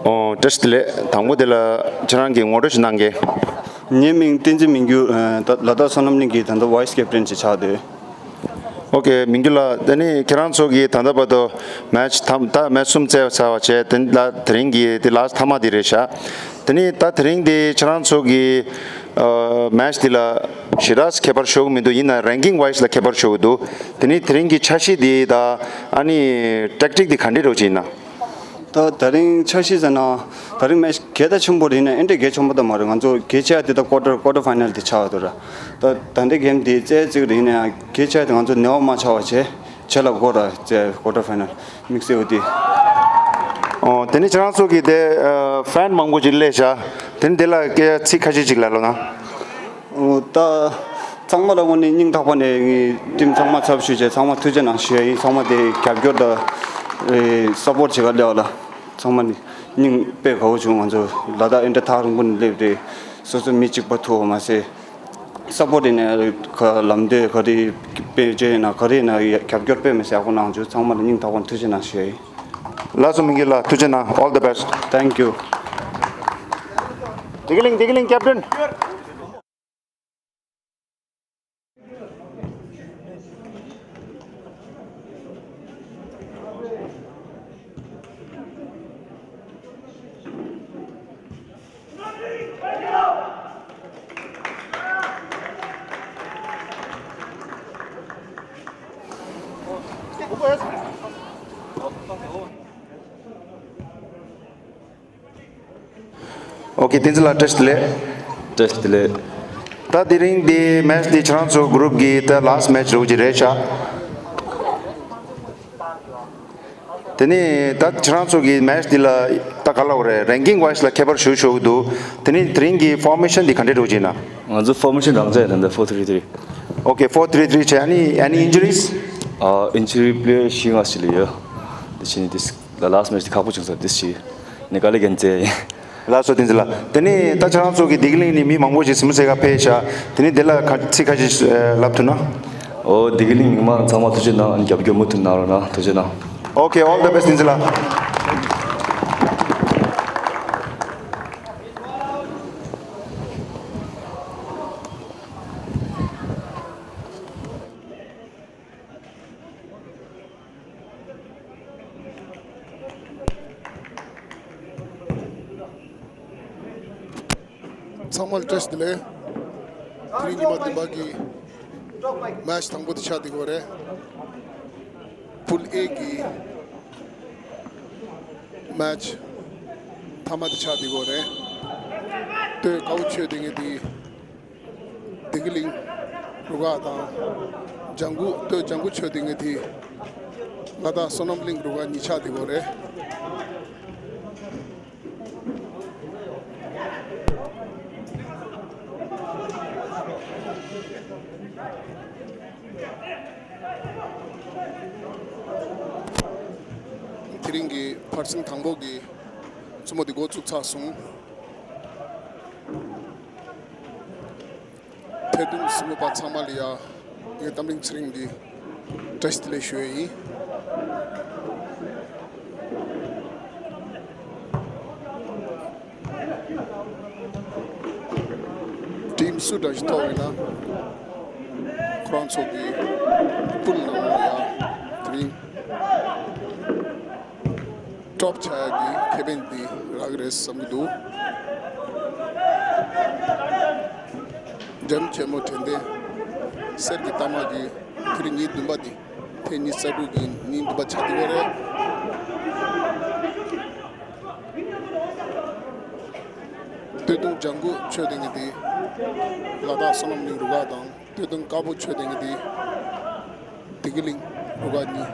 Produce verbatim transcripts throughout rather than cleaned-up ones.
ཨོ། བཀྲ་ཤིས་བདེ་ལེགས། དང་པོ་དེ་ལ་ཁྱེད་རང་གིས་ངོ་སྤྲོད་ཞིག་གནང་གས། ངའི་མིང་བསྟན་འཛིན་མི་འགྱུར། ཨ། ད་ལ་དྭགས་སོ་ནམ་གླིང་གི་ད་ལྟ་ཝའི་སི་ཀེབ་ཏན་ཅིག་ཆགས་བསྡད། ཨོ་ཀེ། མི་འགྱུར་ལགས། དེ་ནི་ཁྱེད་རང་ཚོ་གིས་ད་ལྟ་བར་དུ་མེ་ཆི་ཐམ་ད་མེ་ཆི་གསུམ་རྩེས་ཚར་བ་བྱས། དེ་ལ་དེ་རིང་གི་དེ་ལ་སི་ཊི་མཐའ་མ་དེ་རེད་ཤག། དེ་ནི་ད་དེ་རིང་དེ་ཁྱེད་རང་ཚོ་གི་ཨ་མེ་ཆི་དེ་ལ་ཞེ་དྲག་ཁྱད་པར་ཤོར་གི་མི་འདུག། ཡིན་ན་རེང་ཀིང་ཝའི་སི་ལ་ཁྱད་པར་ཤོར་གི་འདུག། དེ་ནི་དེ་རིང་གི་འཆར་གཞི་དེ་དང་ཨ་ནི་ཊེག་ཊིག་དེ་ག་འདྲས་རོགས་ཅིག་ཡིན་ན། ད་དེ་རིང་འཆར་གཞི་ཟེར་ན། དེ་རིང་མེ་ཆི་གལ་ད་ཆེན་པོ་རེད། ཡིན་ན་ཨེ་འདྲས་གལ་ཆེན་པོ་ད་མ་རེད། ང་ཚོ་གལ་ཆེ་ཡ་དེ་ད་ཀོ་ཊར་ཀོ་ཊར་ཕའི་ནལ་དེ་ཆགས་འདུག་ར། ད་ད་འདྲས་གེམ་དེ་རྩེ་གཅིག་རེད། ཡིན་ན་ཡང་གལ་ཆེ་ཡ་དེ་ང་ཚོ་ནེ་བ་མ་ཆགས་པ་བྱས་བྱས་ལ་གོ་ར་རྩེ་ཀོ་ཊར་ཕའི་ནལ་དམིགས་བསལ་འོ་དེ། ཨོ། དེ་ནི་ཁྱེད་རང་ཚོ་གི་དེ་ཨ་ཕན་མང་པོ་ཅིག་སླེབས་ཤག། དེ་ནི་དེ་ལ་སྐད་ཆ་ཚིག་ཁ་ཤས་ཅིག་ལབ་ལོ་ན། ཨོ། ད་ཚང་མ་ལ་དངོས་གནས་སྙིང་ཐག་པ་ནས་ངས་ཊིམ་ཚང་མ་ཚབ་ཞུས་བྱས་ཚང་མ་ཐུགས་རྗེ་གནང་ཞུ་ཡ་ཡིན། ཚང་མ་དེ་རྒྱབ་སྐྱོར་དང་ཨེ་སཔོར་ཊི་བྱེད་ག་སླེབས་པ་ལ་ཚང་མ་ནི་སྙིང་དཔེ་དགའ་བོ་བྱུང་། ང་ཚོ་ལ་དྭགས་ཨེ་འདྲ་ཐག་རིང་པོ་ནས་སླེབས་རེད། སོ་སོ་མི་གཅིག་པ་ཐུག་པ་མ་ཟད་སཔོར་ཊི་ཡིན་ན་ག་ལམ་སྟོན་ག་རེ་དཔེ་བྱས་ཡིན་ན་ག་རེ་ཡིན་ན་རྒྱབ་སྐྱོར་དཔེ་མི་སྲིད་ཡག་པོ་གནང་བྱུང་། ཚང་མ་ལ་སྙིང་ཐག་པ་ནས་ཐུགས་རྗེ་གནང་ཞུ་ཡ་ཡིན། ལགས་སོ། མི་འགྱུར་ལགས། ཐུགས་རྗེ་གནང་། All the best. Thank you. བདེ་སྐྱིད་གླིང་། བདེ་སྐྱིད་གླིང་ཀེབ་ཊན། ཨོ་ཀེ། བསྟན་འཛིན་ལགས་བཀྲ་ཤིས་བདེ་ལེགས། བཀྲ་ཤིས་བདེ་ལེགས། ད་དེ་རིང་འདི་མེ་ཆི་འདི་ཁྱེད་རང་ཚོ་གུ་རུབ་ཀྱི་ད་ལཱ་སི་ཊི་མེ་ཆི་རེད་ཅིག་རེད་ཤག། དེ་ནས་ད་ཁྱེད་རང་ཚོ་གི་མེ་ཆི་འདི་ལ་ད་ག་ལབ་དགོས་རེད། རེང་ཀིང་ཝའི་སི་ལ་ཁྱད་པར་ཞེ་པོ་ཅིག་འདུག། དེ་ནས་དེ་རིང་གི་ཕོར་མེ་ཤན་འདི་ག་འདྲས་འདྲས་ཅིག་ཡིན་ན། ང་ཚོ་ཕོར་མེ་ཤན་རང་བཙན་ཡིན་ད། ཕོར་ཐི་རི་ཐི་རི། ཨོ་ཀེ། ཕོར་ཐི་རི་ཐི་རི་བྱས། ཨ་ནི་ཨེ་ནི་ཨིན་ཇུ་རིས། ཨ། ཨིན་ཇུ་རི་པི་ལེ་ཡར་བཞི་ལྔ་ཞིག་ལ་ཡོད། དེ་བྱས་ནས་དེ་ལ་ལཱ་སི་ཊི་མེ་ཆི་དེ་ཁག་པོ་བྱུང་ས་དེ་བྱས་ནས་དཀའ་ལས་རྒྱག་མཛད་ཡིན། ལགས་སོ། བསྟན་འཛིན་ལགས། དེ་ནས་ད་ཁྱེད་རང་ཚོ་གི་བདེ་སྐྱིད་གླིང་ནས་མི་མང་པོ་ཞིག་གཟིགས་མོ་བྱེད་ག་ཕེབས་ཤག། དེ་ནས་དེ་ལ་ཁ་ཚིག་ཁ་ཤས་ལབ་ཐུབ་ན། ཨོ། བདེ་སྐྱིད་གླིང་མི་མང་ཚང་མ་ཐུགས་རྗེ་གནང་། རྒྱབ་སྐྱོར་མུ་མཐུད་གནང་རོགས་གནང་། ཐུགས་རྗེ་གནང་། ཨོ་ཀེ། All the best། བསྟན་འཛིན་ལགས། ཚང་མ་ལ་བཀྲ་ཤིས་བདེ་ལེགས། དེ་རིང་ཉི་མ་བདུན་པ་གི་མེ་ཆི་དང་པོ་དེ་ཆགས་བསྡད་ཡོད་རེད། པུལ་ཨེ་གི་མེ་ཆི་མཐའ་མ་དེ་ཆགས་བསྡད་ཡོད་རེད། སྟོད་དཀར་པོ་ཆོད་བསྡད་མཁན་དེ་བདེ་སྐྱིད་གླིང་རུ་ཁག་དང་། ལྗང་གུ། སྟོད་ལྗང་གུ་ཆོད་བསྡད་མཁན་དེ་ལ་དྭགས་བསོད་ནམས་གླིང་རུ་ཁག་གཉིས་ཆགས་བསྡད་ཡོད་རེད། དེ་རིང་གི་ཕར་ཕྱིན་དང་པོ་གི་མཚན་མོ་འདི་འགོ་བཙུགས་ཚར་སོང་། ཐད་གཏོང་གཟིགས་མོ་བ་ཚང་མ་ལ་ཡ་ངས་རྟ་མགྲིན་ཚེ་རིང་གི་བཀྲ་ཤིས་བདེ་ལེགས་ཞུ་ཡས་ཡིན། ཊིམ་སུ་འདྲ་ཞིག་ཐོབ་ཡོད་ན་ཁོ་རང་ཚོ་གི་པུལ་ནང་ལ་ཡ་དེ་རིང་ཊོབ་ཆགས་ཡ་གི་ཁེ་ཕན་འདི་རག་གི་རེད་བསམ་གྱི་འདུག། འཇམ་ཆེན་མོ་དྲན་ཏེ་གསེར་གྱི་རྟགས་མ་གི་དེ་རིང་ཉིན་བདུན་པ་འདི། ཐེངས་ཉི་ཤུ་རྩ་དྲུག་གི་ཉིན་བདུན་པ་ཆགས་བསྡད་ཡོད་རེད། སྟོད་ཐུང་ལྗང་གུ་མཆོད་རྟེན་གྱི་འདི་ལ་དྭགས་བསོད་ནམས་གླིང་རུ་ཁག་དང་། སྟོད་ཐུང་དཀར་པོ་མཆོད་རྟེན་གྱི་འདི་བདེ་སྐྱིད་གླིང་རུ་ཁག་གཉིས་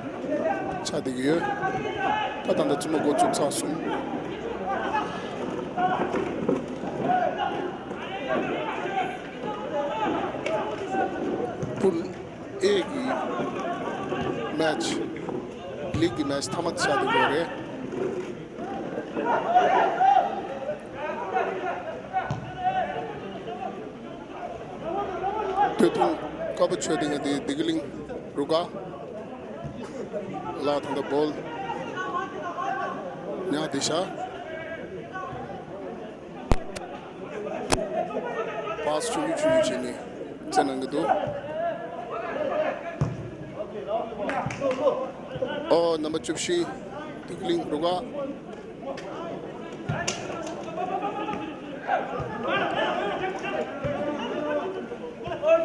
ཆགས་བསྡད་ཀྱི་ཡོད། ད་ད་ལྟ་བཙུན་མ་འགོ་བཙུགས་ཚར་སོང་། པུལ་ཨེ་གི་མེ་ཆི། ལིག་གི་མེ་ཆི་མཐའ་མ་དེ་ཆགས་བསྡད་ཡོད་རེད། སྟོད་ཐུང་དཀར་པོ་མཆོད་རྟེན་གྱི་དེ་བདེ་སྐྱིད་གླིང་རུ་ཁག། ལ་ད་ལྟ་བོལ་ཉག་དེ་ཤ། པཱས་ཆུང་ཆུང་ཆུང་ཆུང་བྱས་ནས་བཙན་གནང་གི་འདུག་ཨོ་རྣམ་པ་བཅུ་བཞི་བདེ་སྐྱིད་གླིང་རུ་ཁག་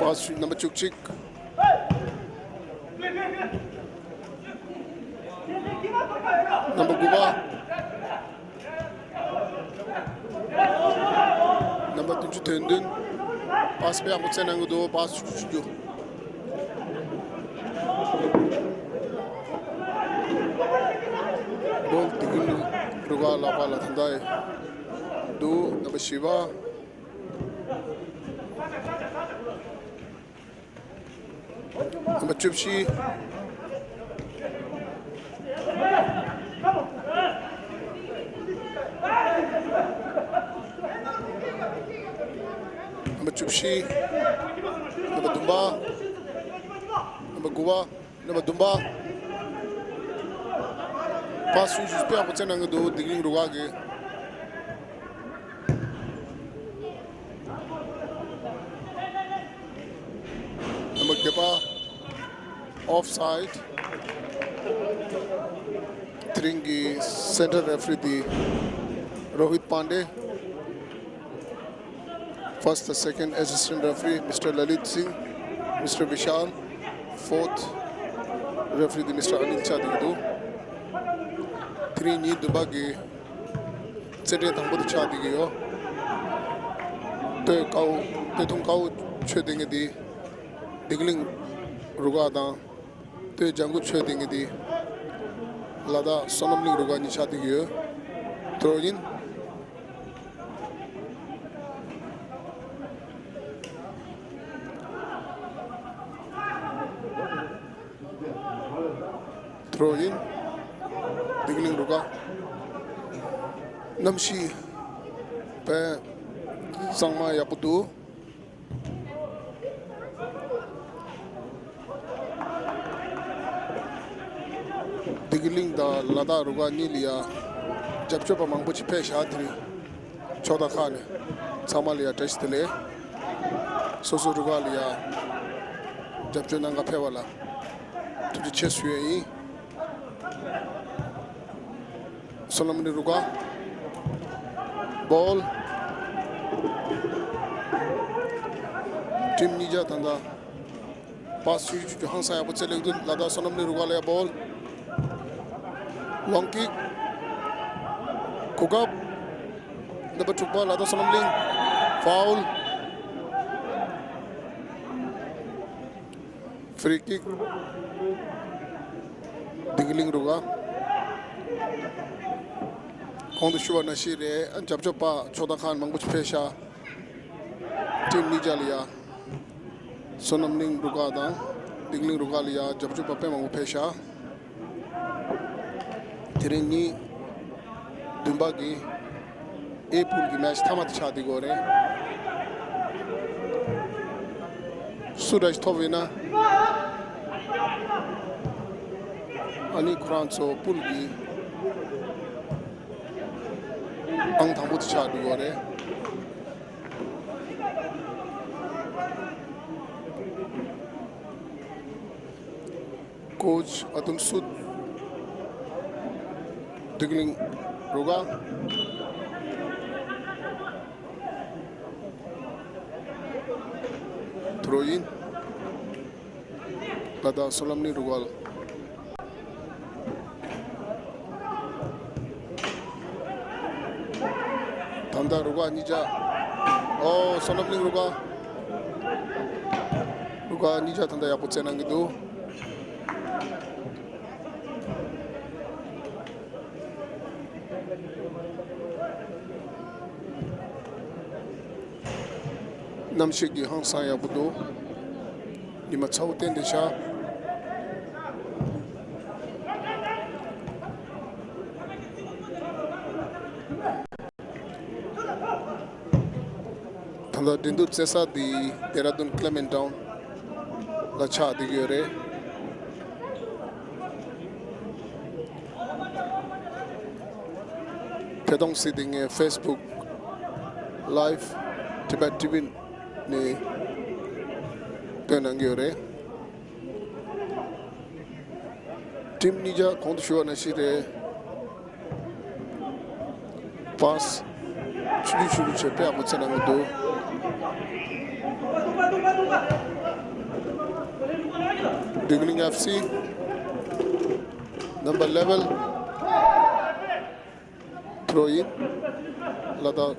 པཱས་ཆུང་རྣམ་པ་བཅུ་གཅིག་རྣམ་པ་དགུ་པ། རྣམ་པ་བདུན་ཅུ་དོན་བདུན། པཱས་དཔེ་ཡག་པོ་བཙན་གནང་གི་འདུག་པཱས་ཆུང་ཆུང་ཆུང་རྒྱུ། བོལ་བདེ་སྐྱིད་གླིང་རུ་ཁག་ལག་པ་ལ་ད་ལྟ་འདུག་རྣམ་པ་བཞི་པ། རྣམ་པ་བཅུ་བཞི། རྣམ་པ་བཅུ་བཞི། རྣམ་པ་བདུན་པ། རྣམ་པ་དགུ་པ། རྣམ་པ་བདུན་པ། པཱས་ཆུང་ཆུང་དཔེ་ཡག་པོ་བཙན་གནང་གི་འདུག་བདེ་སྐྱིད་གླིང་རུ་ཁག་གིས། རྣམ་པ་བརྒྱད་པ། ཨོཕ་སའིཌ། དེ་རིང་གི་སེན་ཊར་རེ་ཕི་རི་དེ་རོ་ཧིད་པཱན་ཌེ། First, the second assistant referee, Mister Lalit Singh, Mister Vishal, fourth referee དེ་Mister Anil ཆགས་བསྡད་ཀྱི་འདུག་དེ་རིང་ཉིན་བདུན་པ་གི་རྩེད་འགྲན་དང་པོ་དེ་ཆགས་བསྡད་ཀྱི་ཡོད། སྟོད་དཀར་པོ་སྟོད་ཐུང་དཀར་པོ་མཆོད་བསྡད་མཁན་དེ་བདེ་སྐྱིད་གླིང་རུ་ཁག་དང་། སྟོད་ལྗང་གུ་མཆོད་བསྡད་མཁན་དེ་ལ་དྭགས་བསོད་ནམས་གླིང་རུ་ཁག་གཉིས་ཆགས་བསྡད་ཀྱི་ཡོད། ཐོ་རོ་ཡིན། ཐོ་རོ་ཡིན། བདེ་སྐྱིད་གླིང་རུ་ཁག་གནམ་གཤིས་དཔེ་གཙང་མ་ཡག་པོ་འདུག་བདེ་སྐྱིད་གླིང་དང་ལ་དྭགས་རུ་ཁག་གཉིས་ལ་ཡ་རྒྱབ་སྐྱོར་པ་མང་པོ་ཅིག་ཕེབས་ཤག་དེ་རིང་ཕྱོགས་མཐའ་ཁག་ནས་ཚང་མ་ལ་ཡ་བཀྲ་ཤིས་བདེ་ལེགས། སོ་སོ་རུ་ཁག་ལ་ཡ་རྒྱབ་སྐྱོར་གནང་ག་ཕེབས་པ་ལ་ཐུགས་རྗེ་ཆེ་ཞུ་ཡས་ཡིན། བསོད་ནམས་གླིང་རུ་ཁག་བོལ། ཊིམ་གཉིས་ཆ་ད་ལྟ་པཱས་ཆུང་ཆུང་ཧང་སང་ཡག་པོ་རྩེད་ལེགས་འདུག་ལ་དྭགས་བསོད་ནམས་གླིང་རུ་ཁག་ལ་ཡ་བོལ། ལོང་ཀིག་གོ་སྐབས། རྣམ་པ་དྲུག་པ་ལ་དྭགས་བསོད་ནམས་གླིང་། ཕའུལ། ཕི་རི་ཀིག་བདེ་སྐྱིད་གླིང་རུ་ཁག་གོང་དུ་ཞུ་བ་ནང་བཞིན་རེད། རྒྱབ་སྐྱོར་པ་ཕྱོགས་མཐའ་ཁག་ནས་མང་པོ་ཞིག་ཕེབས་ཤག་ཊིམ་གཉིས་ཆ་ལ་ཡ། བསོད་ནམས་གླིང་རུ་ཁག་དང་བདེ་སྐྱིད་གླིང་རུ་ཁག་ལ་ཡ་རྒྱབ་སྐྱོར་པ་དཔེ་མང་པོ་ཕེབས་ཤག་དེ་རིང་ཉིན་བདུན་པ་གི་ཨེ་པུལ་གྱི་མེ་ཆི་མཐའ་མ་དེ་ཆགས་བསྡད་ཡོད་རེད། སུ་འདྲ་ཞིག་ཐོབ་ཡོད་ན། ཨ་ནི་ཁོ་རང་ཚོ་པུལ་གྱི་ཨང་དང་པོ་དེ་ཆགས་བསྡད་ཡོད་རེད། ཀོ་ཆི་ཨ་དུམ་སུད། བདེ་སྐྱིད་གླིང་རུ་ཁག་ཐོ་རོ་ཡིན། ལ་དྭགས་བསོད་ནམས་གླིང་རུ་ཁག་ད་ལྟ་རུ་ཁག་གཉིས་ཆ། ཨོ་བསོད་ནམས་གླིང་རུ་ཁག་རུ་ཁག་གཉིས་ཆ་ད་ལྟ་ཡག་པོ་རྩེད་གནང་གི་འདུག་གནམ་གཤིས་ཀྱི་ཧང་སང་ཡག་པོ་འདུག་ཉི་མ་ཚ་བོ་བསྟན་ཏེ་ཤག་ད་ལྟ་འགྲན་བསྡུར་རྩེ་ས་འདི་ལྡེ་ར་ལྡུན་ཀི་ལེ་མེན་ཊའུན་ལ་ཆགས་བསྡད་ཀྱི་ཡོད་རེད། ཕེ་ཏོང་སི་དེ་ངའི་ཕེ་སི་བུག་ལའིབ་ཊི་བེཊ་ཊི་ཝི་ནས་སྟོན་གནང་གི་ཡོད་རེད། ཊིམ་གཉིས་ཆ་གོང་དུ་ཞུས་པ་ནང་བཞིན་རེད། པཱས་ཆུང་ཆུང་ཆུང་ཆུང་བྱས་དཔེ་ཡག་པོ་རྩེ་གནང་གི་འདུག་བདེ་གླིང་ཨེཕ་སི་number eleven throw in. ལ་དྭགས་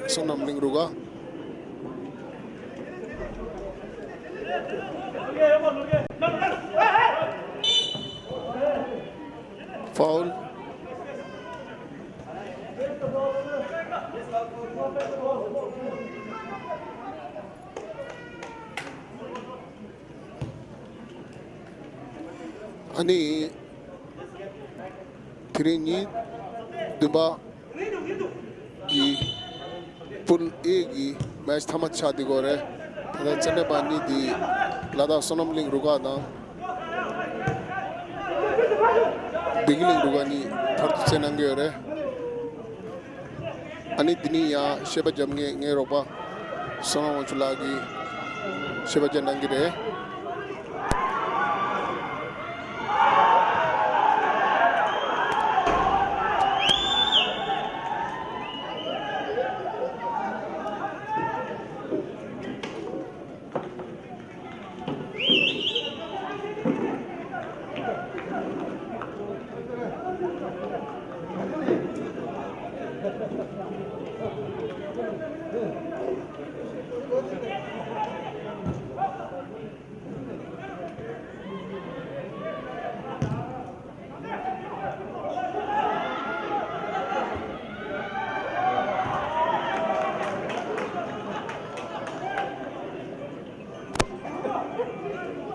བསོད་ནམས་གླིང་རུ་ཁག་ཕའུལ། ཨ་ནི། དེ་རིང་ཉིན་བདུན་པ་གི་པུལ་ཨེ་གི་མེ་ཆི་མཐའ་མ་ཆགས་བསྡད་ཡོད་རེད། ད་ལྟ་རྩེད་འགྲན་པ་གཉིས་དེ་ལ་དྭགས་བསོད་ནམས་གླིང་རུ་ཁག་དང་བདེ་སྐྱིད་གླིང་རུ་ཁག་གཉིས་བར་དུ་རྩེད་གནང་གི་ཡོད་རེད། ཨ་ནི་འདི་ནས་ཡང་བཤད་པ་རྒྱབ་མཁན་ངའི་རོགས་པ་བསོད་ནམས་དབང་ཕྱུག་ལགས་ཀྱིས་བཤད་པ་རྒྱག་གནང་གི་རེད།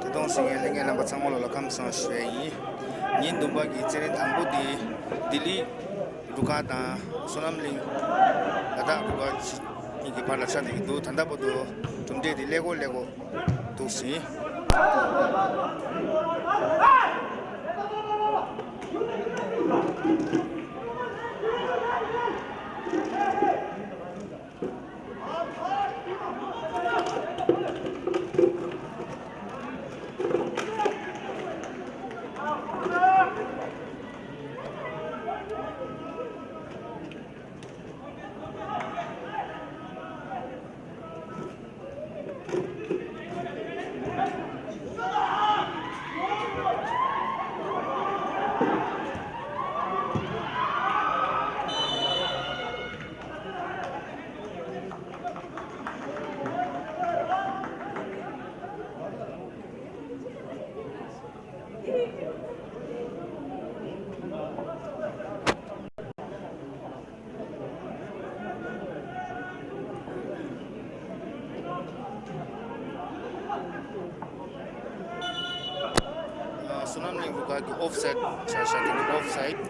ད་དུང་སེང་གེ་ལྷན་རྒྱས་རྣམ་པ་ཚང་མ་ལ་ལྷག་བསམ་བཟང་ཞུ་ཡ་ཡིན། ཉིན་བདུན་པ་གི་རྩེད་རིམ་དང་པོ་དེ་ལྡི་ལི་རུ་ཁག་དང་བསོད་ནམས་གླིང་ལ་དྭགས་རུ་ཁག་གཉིས་ཀྱི་བར་ལ་ཆགས་བསྡད་ཀྱི་འདུག་ད་ལྟ་བར་དུ་གྲུབ་འབྲས་དེ་ཀླད་ཀོར་ཀླད་ཀོར་འདུག་ཟིན། བསོད་ནམས་གླིང་རུ་ཁག་གི་ཨོཕ་སའིད་ཆགས་ཤག་དེ་ནི་ཨོཕ་སའིད།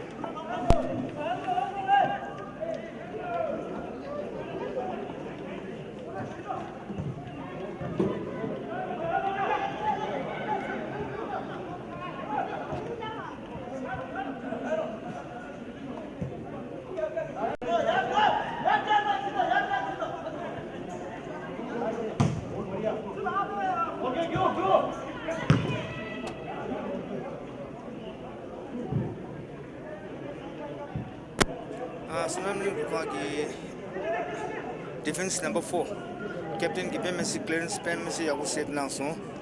བསོད་ནམས་གླིང་རུ་ཁག་གི་ཌི་ཕེན་སི་ནམ་བར་ཕོར་ཀེབ་ཊེན་གྱི་དཔེ་མི་སྲིད་ཀི་ལི་ཡར་ཨེནས་དཔེ་མི་སྲིད་ཡག་པོ་སེབ་གནང་སོང་།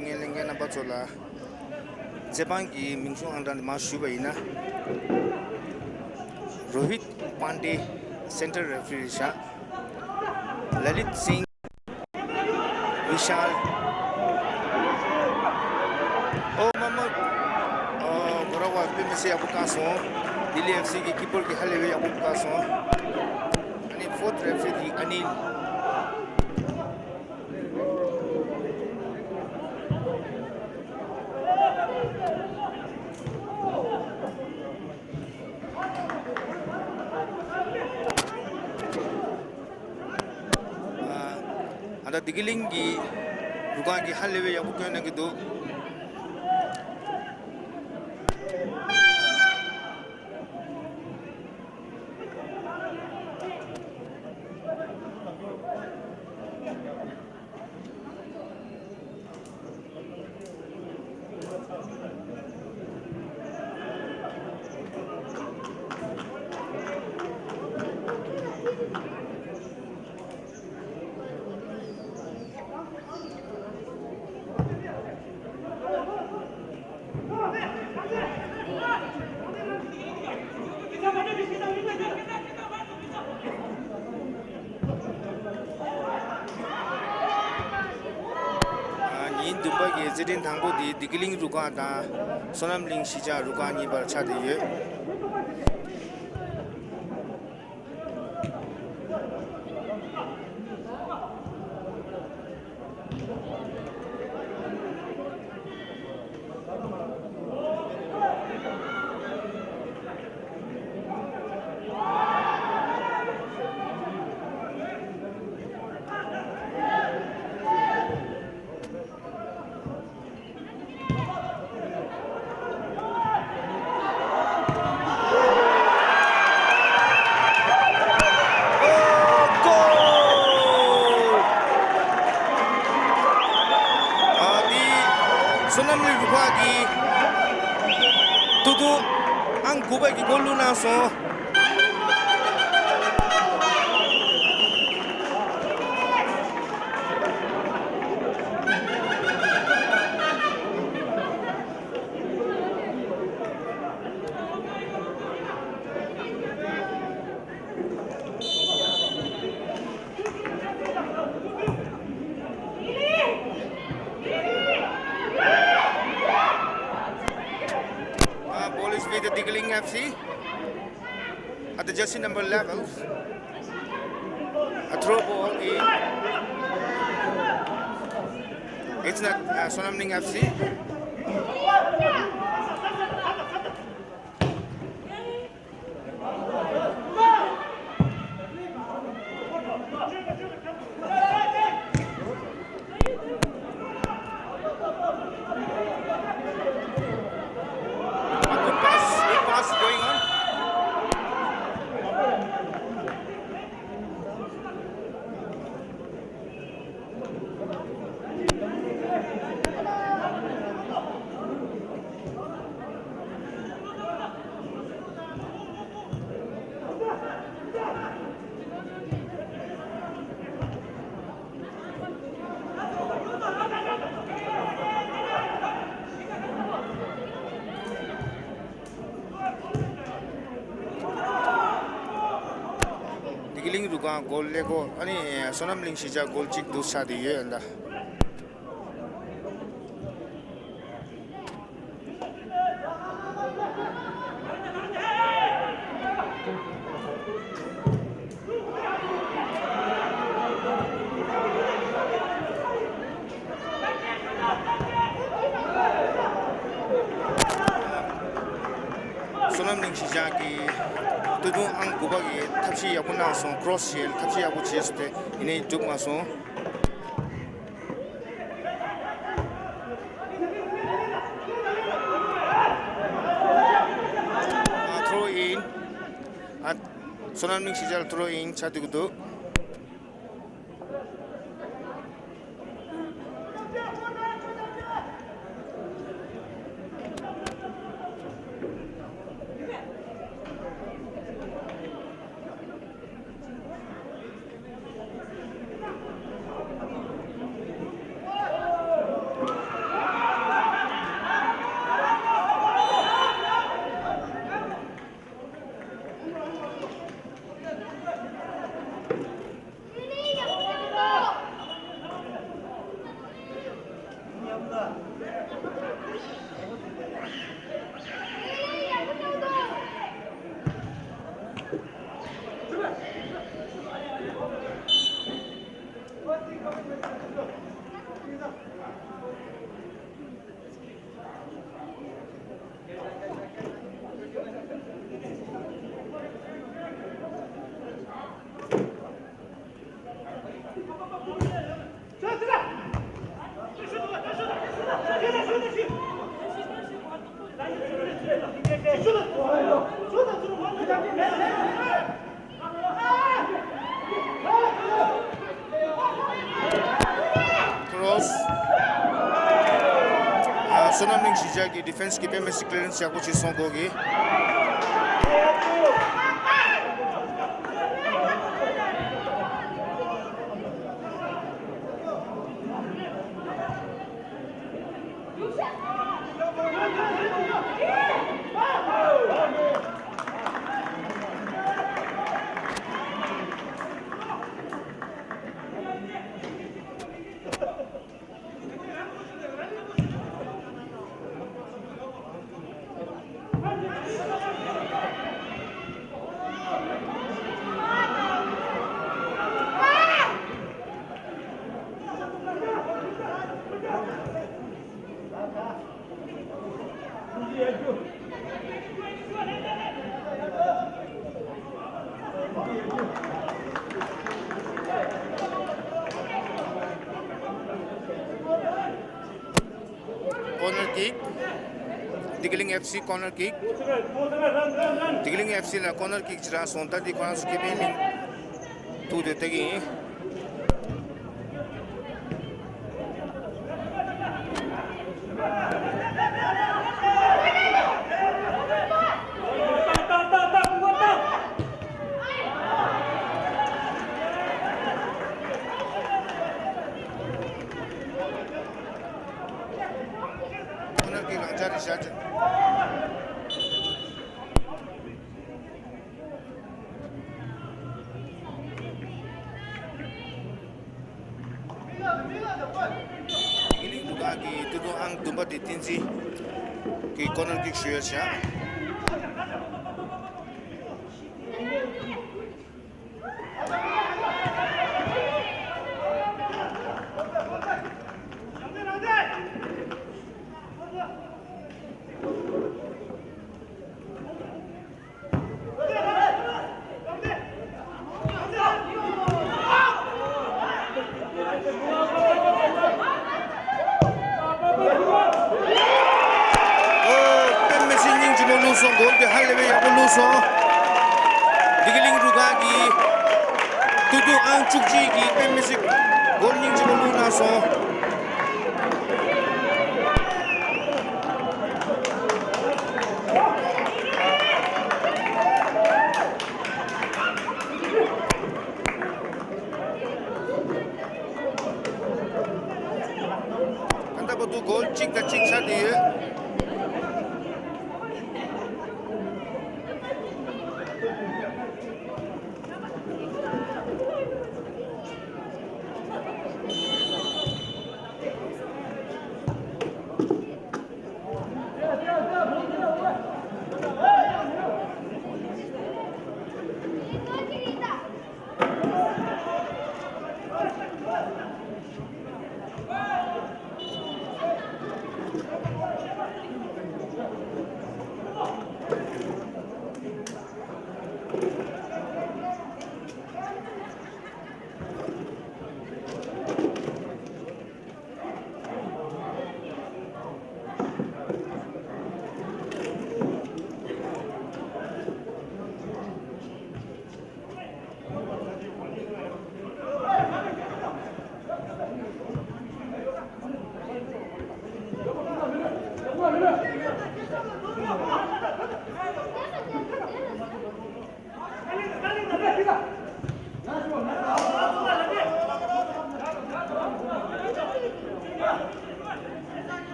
ངས་ལྷན་རྒྱས་རྣམ་པ་ཚོ་ལ་རྩེད་འབང་གི་མིང་གཞུང་ཨང་གྲངས་འདི་མར་ཞུས་པ་ཡིན་ན། རོ་ཧིད་པཱན་ཌེ་སེན་ཊར་རེ་ཕི་རི་བཞག་ལ་ལིད་སིང་། བི་ཤཱལ། ཨོ་མ་མ། ཨོ་གོ་ར་བ་དཔེ་མི་སྲིད་ཡག་པོ་བཀག་སོང་། ལྡི་ལི་ཨེཕ་སི་གི་ཀི་པར་གྱིས་ཧ་ལས་པའི་ཡག་པོ་བཀག་སོང་། ཨ་ནི་ཕོར་ཐི་རེ་ཕི་རི་དེ་ཨ་ནི། ཨ་ད་བདེ་སྐྱིད་གླིང་གི་རུ་ཁག་གིས་ཧ་ལས་པའི་ཡག་པོ་བསྐྱོན་གནང་གི་འདུག་ཉིན་བདུན་པ་གི་རྩེད་འགྲན་དང་པོ་དེ་བདེ་སྐྱིད་གླིང་རུ་ཁག་དང་བསོད་ནམས་གླིང་གཞིས་ཆགས་རུ་ཁག་གཉིས་བར་ཆགས་བསྡད་ཡོད། ཨོ་གོལ། ཨ་དེ་བསོད་ནམས་གླིང་རུ་ཁག་གིས་ཐུག་ཐུག་ཨང་དགུ་པ་གི་གོལ་བླུགས་གནང་སོང་། Uh, ball is with the Dikeling F C at the jersey number eleven. A throw ball in. It's not uh, Sonam Ning F C. A good pass, good pass going on. བདེ་སྐྱིད་གླིང་རུ་ཁག་གོལ་ཀླད་ཀོར། ཨ་ནི་བསོད་ནམས་གླིང་གཞིས་ཆགས་གོལ་གཅིག་འདུག་ཆགས་བསྡད་ཡོད་ཨ་ད། བསོད་ནམས་གླིང་གཞིས་ཆགས་ཀྱི་སྟོད་ཐུང་ཨང་དགུ་པ་གིས་ཐབས་ཤེས་ཡག་པོ་གནང་སོང་། ཀྲོ་སི་བྱས་ཐབས་ཤེས་ཡག་པོ་བྱས་སོང་སྟེ་ཡིན་ནའི་འགྲུབ་མ་སོང་། ཨ་ཐོ་རོ་ཨིན། ཨ་བསོད་ནམས་གླིང་གཞིས་ཆགས་ལ་ཐོ་རོ་ཨིན་ཆགས་བསྡད་ཀྱི་འདུག Cross. ཨ། བསོད་ནམས་གླིང་གཞིས་ཆགས་ཀྱི་ཌི་ཕེན་སི་གིས་དཔེ་མི་སྲིད་ཀི་ལི་ཡར་ཨེན་སི་ཡག་པོ་ཅིག་སོང་གོ་གི། Corner kick. Dikling F C corner kick. Dikling F C ལ་corner kick ཅིག་རག་སོང་། ད་འདི་ཁོ་རང་ཚོ་ཁེ་ཕན་གླིང་ཐུག་དེ་ལྟ་གི་ཡིན། ཁོ་ནར་གྱི་རང་འཇགས་རེད་བཞག་ཅིང་། དགེ་ལེགས་འབྲུག་སྒང་གི་སྟོད་ཐུང་ཨང་བདུན་པ་དེ་བསྟན་འཛིན་གྱིས་ཀོ་ནར་ཀིག་ཞུ་ཡ་བྱ། ཨོ། དཔེ་མི་སྲིད་སྙིང་རྗེ་མོ་བླུགས་སོང་། གོལ་དེ་ཧ་ལས་པའི་ཡག་པོ་བླུགས་སོང་། དགེ་ལེགས་འབྲུག་སྒང་གིས་སྟོད་ཐུང་ཨང་བཅུ་གཅིག་གི་དཔེ་མི་སྲིད་གོལ་སྙིང་རྗེ་མོ་བླུགས་གནང་སོང་། ད་ལྟ་བར་དུ་གོལ་གཅིག་དང་གཅིག་ཆགས་བསྡད་ཡོད།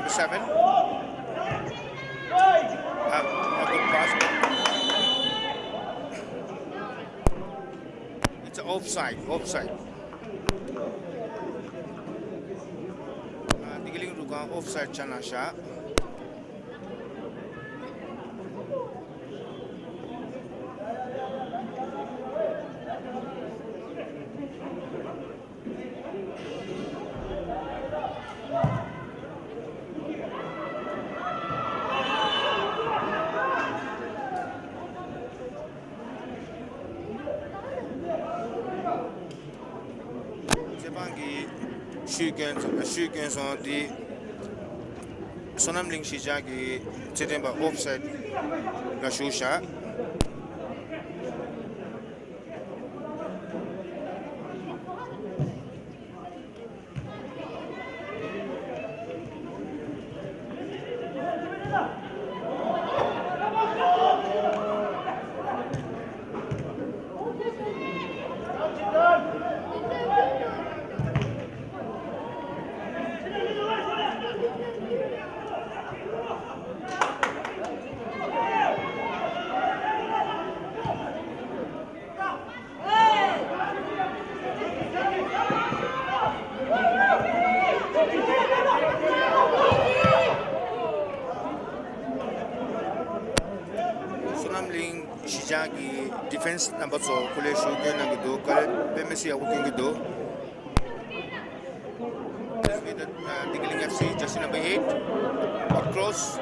Seven. Ah, a good pass. It's offside, offside. Ah, Digling Rugang offside chana sha. རྩེད་འབང་གི་ཤུད་བསྐྱོན་ཤུད་བསྐྱོན་སོང་། དེ་བསོད་ནམས་གླིང་གཞིས་ཆགས་ཀྱི་རྩེད་འགྲན་པ་ཨོཕ་སའིད་ལ་ཞུགས་བཞག་བསོད་ནམས་གླིང་གཞིས་ཆགས་ཀྱི་ཌི་ཕེན་སི་རྣམ་པ་ཚོ་སྐུ་ལས་ཞུགས་སྐྱོན་གནང་གི་འདུག་དཀའ་ལས་དཔེ་མི་སྲིད་ཡག་པོ་སྐྱོན་གྱི་འདུག This with the, uh, Digling F C, jersey number eight. Out cross.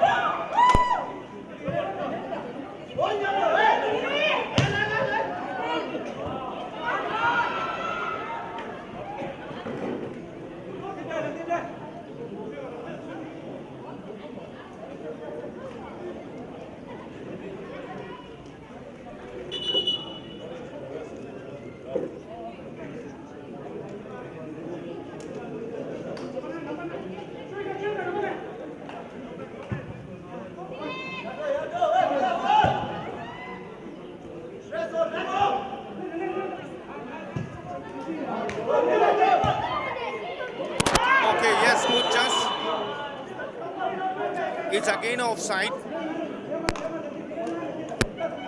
Okay, yes, good chance. It's again offside.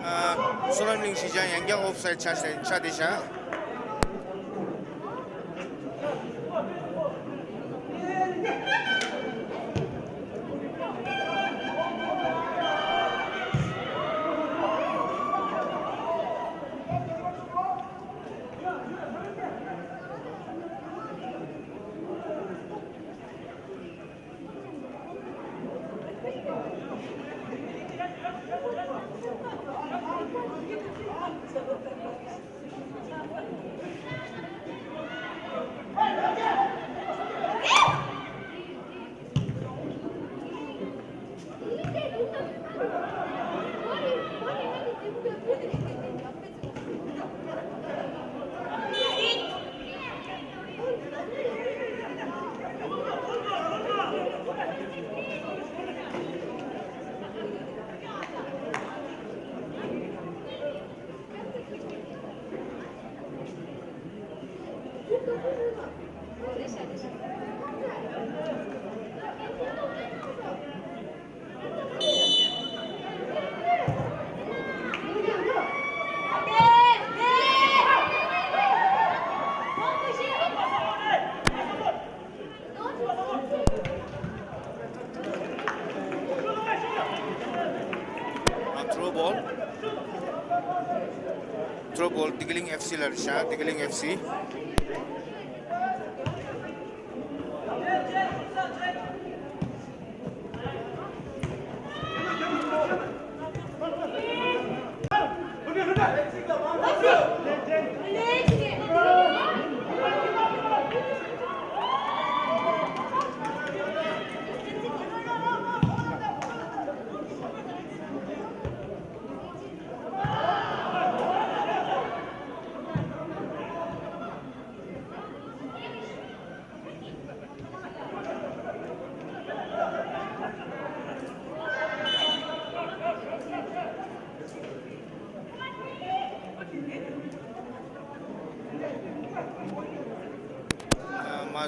Uh, བསོད་ནམས་གླིང་གཞིས་ཆགས་ཡང་བསྐྱར་ཨོཕ་སའིད་ཆགས་ཏེ་ཆགས་ཏེ་བཞག Throw ball. Throw ball, Digling F C ལ་རེད་ཤག Digling F C.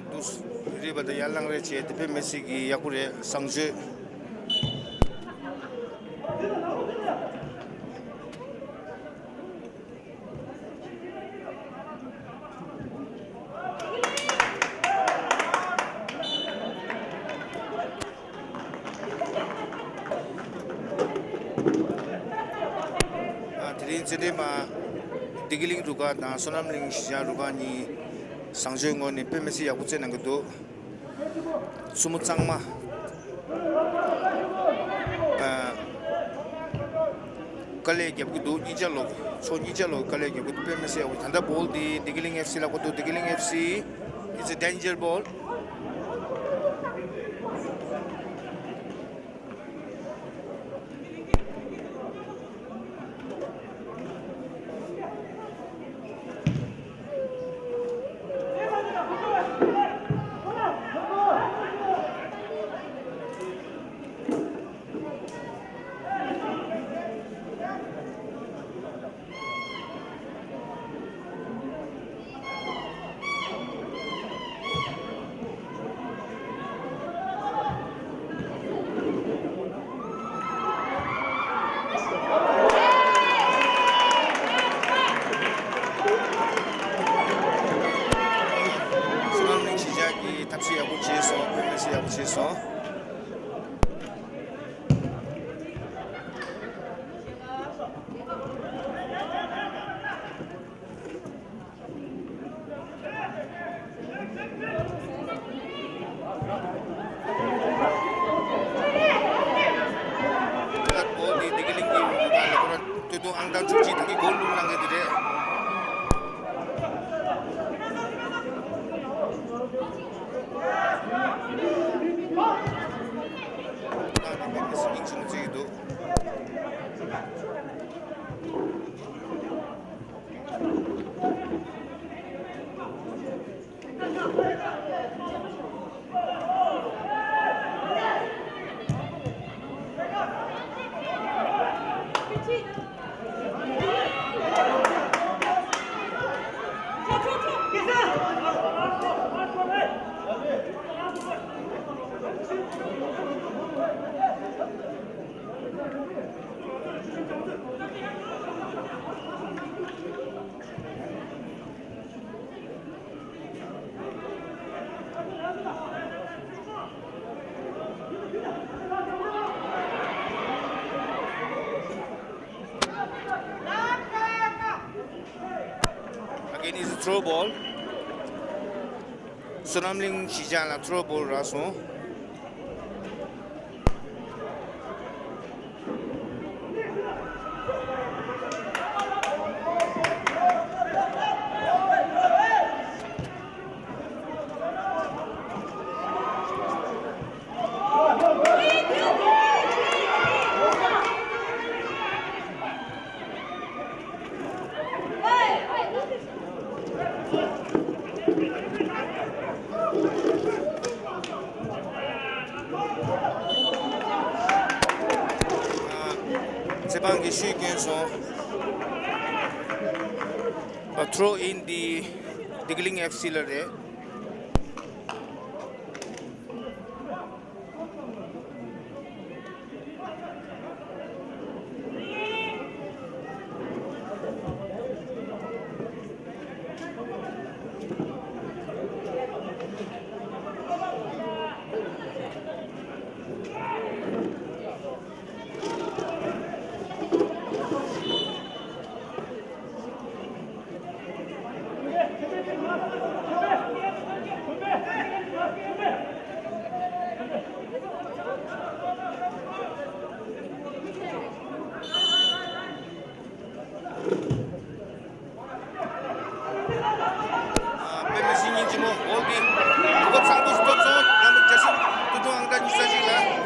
འདུག་རེད་པ། ད་ཡར་ལངས་རེས་བྱས་དེ་དཔེ་མི་སྲིད་ཀྱི་ཡག་པོ་རེད། བཟང་སྤྱོད། ཨ། དེ་རིང་རྩེད་འགྲན་པ་བདེ་སྐྱིད་གླིང་རུ་ཁག་དང་བསོད་ནམས་གླིང་གཞིས་ཆགས་རུ་ཁག་གཉིས་བཟང་སྤྱོད་ངོས་ནས་དཔེ་མི་སྲིད་ཡག་པོ་རྩེད་གནང་གི་འདུག་མཚོ་མོ་གཙང་མ། ཨ། དཀའ་ལས་རྒྱབ་ཀྱི་འདུག་གཉིས་ཆ་ལོག་ཕྱོགས་གཉིས་ཆ་ལོག་དཀའ་ལས་རྒྱབ་ཀྱི་འདུག་དཔེ་མི་སྲིད་ཡག་པོ། ད་ལྟ་བོལ་འདི་བདེ་སྐྱིད་གླིང་ཨེཕ་སི་ལ་བཀོད་འདུག་བདེ་སྐྱིད་གླིང་ཨེཕ་སི། It's a danger ball. བསོད་ནམས་གླིང་གཞིས་ཆགས་ཀྱིས་ཐབས་ཤེས་ཡག་པོ་བྱས་སོང་། དཔེ་མི་སྲིད་ཡག་པོ་བྱས་སོང་། ལ་བོ་དེ་བདེ་སྐྱིད་གླིང་གི་ལ་ཁོ་ར་སྟོད་ཐུང་ཨང་གྲངས་བཅུ་གཅིག་དེ་གི་གོལ་ལུང་གནང་མཁན་དེ་རེད། ཨ་དེ་མེད་མི་སྲིད་སྙིང་རྗེ་མོ་བརྩི་གི་འདུག Again is a throw ball. བསོད་ནམས་གླིང་གཞིས་ཆགས་ལ་ཐྲོ་བོལ་རག་སོང་། ཚེ་དཔང་གིས་ཤུད་བསྐྱོན་སོང་། ཨ། ཐྲོ་ཨིན་འདི་བདེ་སྐྱིད་གླིང་ཨེཕ་སི་ལ་རེད། ཨ། དཔེ་མི་སྲིད་སྙིང་རྗེ་མོ། འོ་དེ། གོ་སྐབས་བཟང་པོ་ཞིག་ཐོབ་སོང་། རྣམ་པ་རྒྱལ་སྲིད་སྟོད་ཐུང་ཨང་གྲངས་ཉི་ཤུ་རྩ་གཅིག་ལ།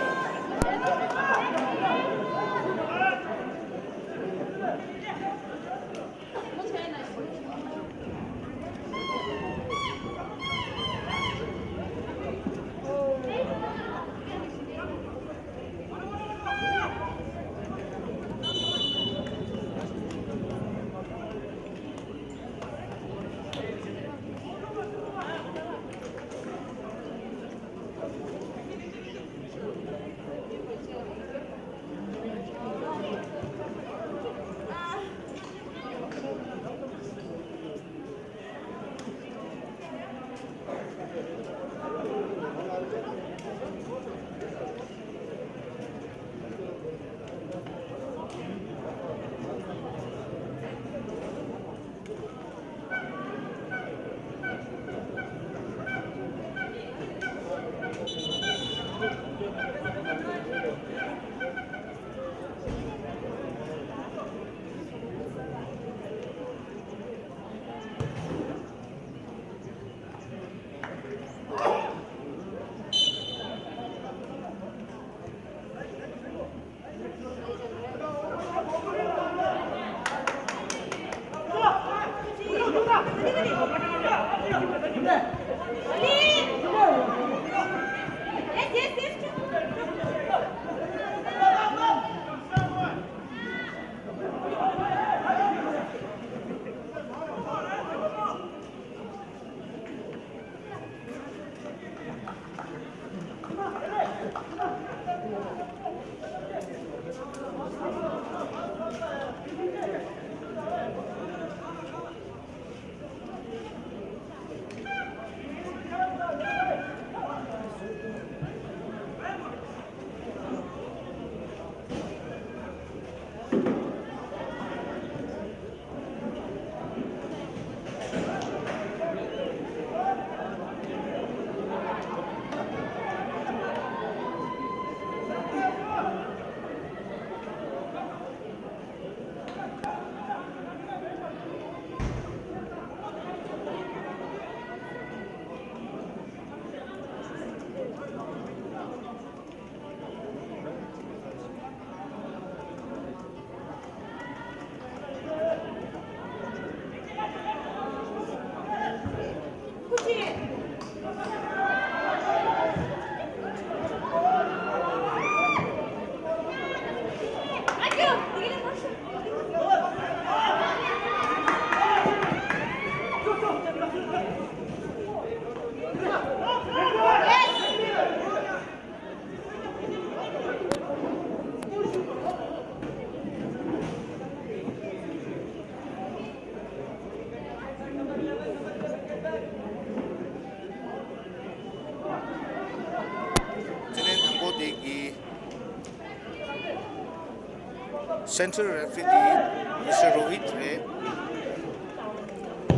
རྩེད་འགྲན་དང་པོ་དེ་གི་Central referee དེ་Mister Rohit རེད།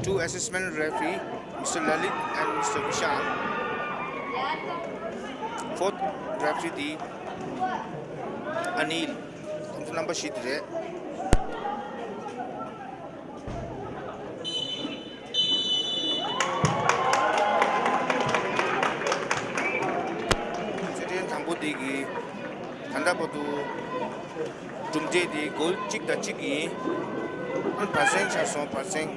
Two assistant referee, Mister Lalit and Mister Vishal. Fourth referee དེ་Anil, ཁོང་ཚོ་རྣམ་པ་བཞི་དེ་རེད། རྩེད་འགྲན་དང་པོ་དེ་གི་ད་ལྟ་བར་དུ་གྲུབ་འབྲས་དེ་གོལ་གཅིག་དང་གཅིག་ཡིན། ཨ་བར་གསེང་ཆགས་སོང་། བར་གསེང་།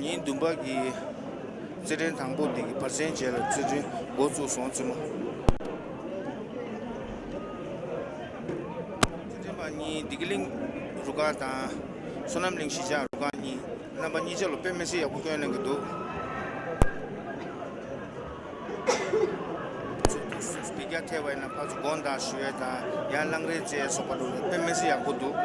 ཉིན་བདུན་པ་གི་རྩེད་འགྲན་དང་པོ་འདི་གི་བར་གསེང་རྗེས་ལ་རྩེད་འགྲན་འགོ་བཙུགས་སོང་རྩེད་མོ། རྩེད་འགྲན་པ་གཉིས་བདེ་སྐྱིད་གླིང་རུ་ཁག་དང་བསོད་ནམས་གླིང་གཞིས་ཆགས་རུ་ཁག་གཉིས། རྣམ་པ་གཉིས་ཆ་ལ་དཔེ་མི་སྲིད་ཡག་པོ་སྐྱོན་གནང་གི་འདུག་ཚུགས་ཚུགས་སུ་འབུད་རྒྱག་ཐེབས་པ་ཡིན་ན་ཕར་ཚུར་དགོང་དག་ཞུ་ཡས་དང་ཡང་གླང་རི་རྩེ་སོགས་པ་འགྲོ་ལ་དཔེ་མི་སྲིད་ཡག་པོ་འདུག་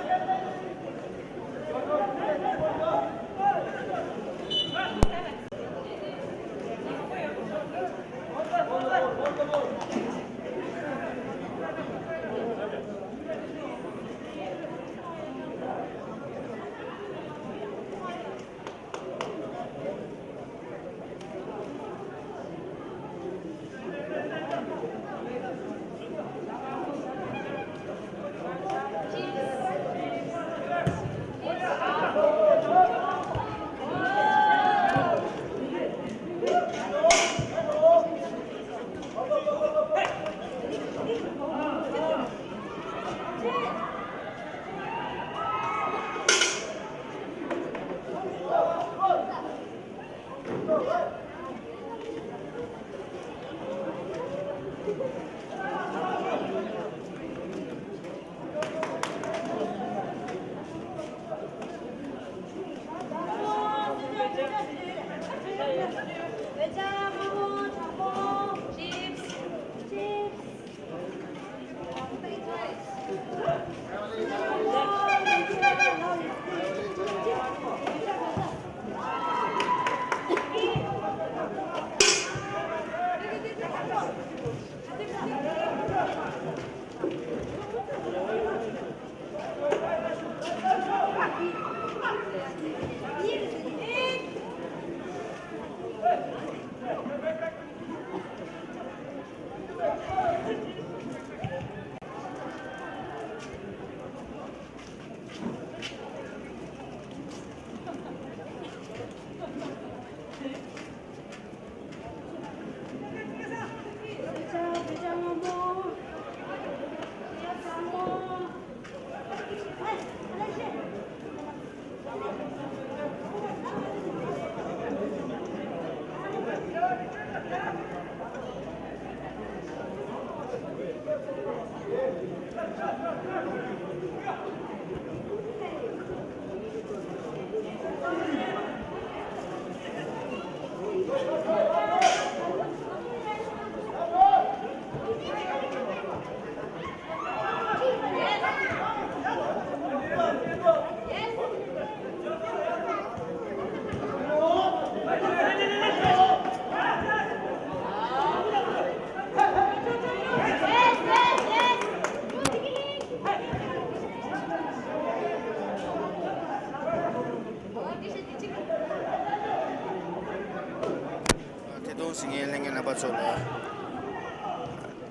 དེ་དུས་ངས་ལྷན་རྒྱས་རྣམ་པ་ཚོ་ལ་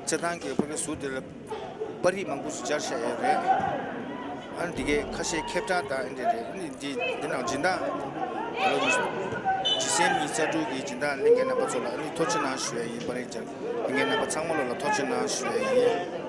རྩེད་ཐང་གི་ཕ་གི་ཟུར་དེ་ལ་པར་རིས་མང་པོ་ཞིག་སྦྱར་བཞག་ཡོད་རེད། ཨ་ནི་འདི་གའི་ཁ་ཤས་ཁྱབ་བསྒྲགས་དང་ཨ་འདི་རེད། ཨ་ནི་འདི་འདི་ནང་སྦྱིན་བདག་ད་ལོ་ཇི་སེམས་ཉི་ཤུ་རྩ་དྲུག་གི་སྦྱིན་བདག་ལྷན་རྒྱས་རྣམ་པ་ཚོ་ལ་ཨ་ནི་ཐུགས་རྗེ་གནང་ཞུ་ཡ་ཡིན། པར་རིས་སྦྱར་ལྷན་རྒྱས་རྣམ་པ་ཚང་མ་ལོ་ལ་ཐུགས་རྗེ་གནང་ཞུ་ཡ་ཡིན།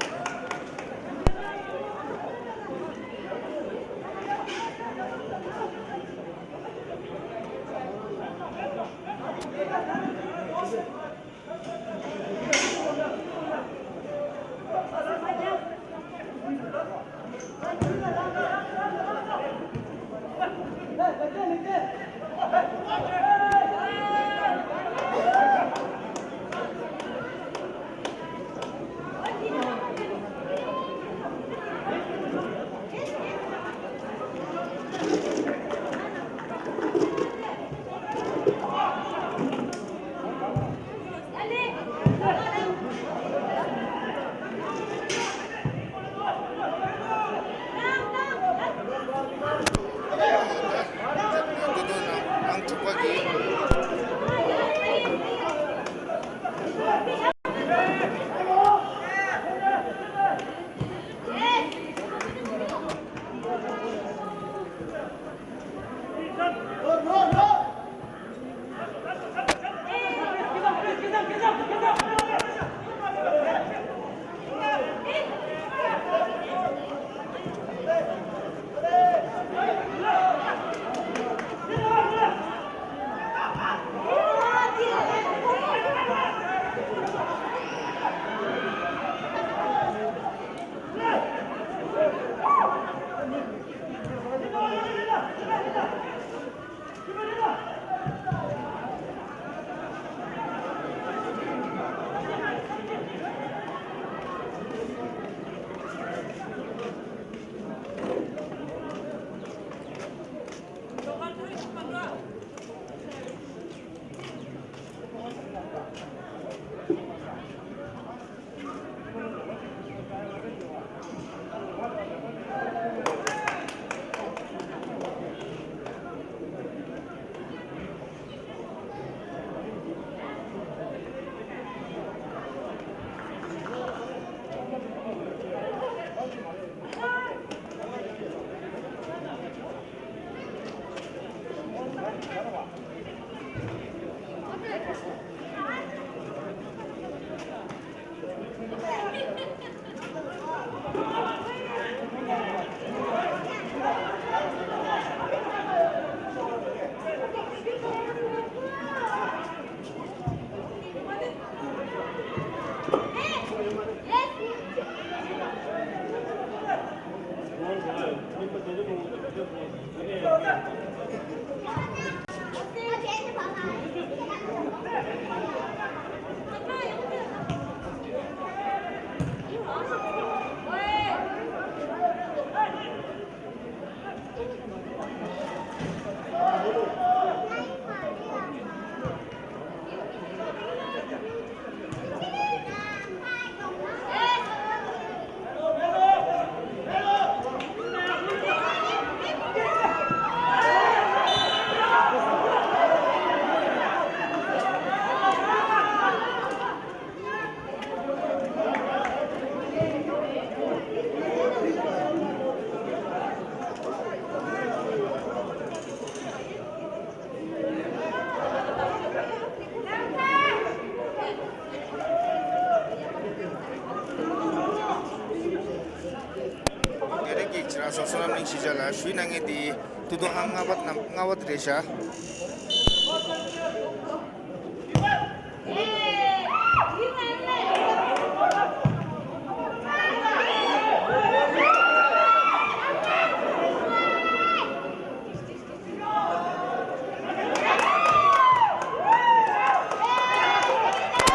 གཞིས་ཆགས་ལ་ཞུས་གནང་མཁན་དེ་ཏུ་ཏུ་ཨང་ལྔ་པ་རྣམས་ལྔ་པ་དེ་རེད་ཤག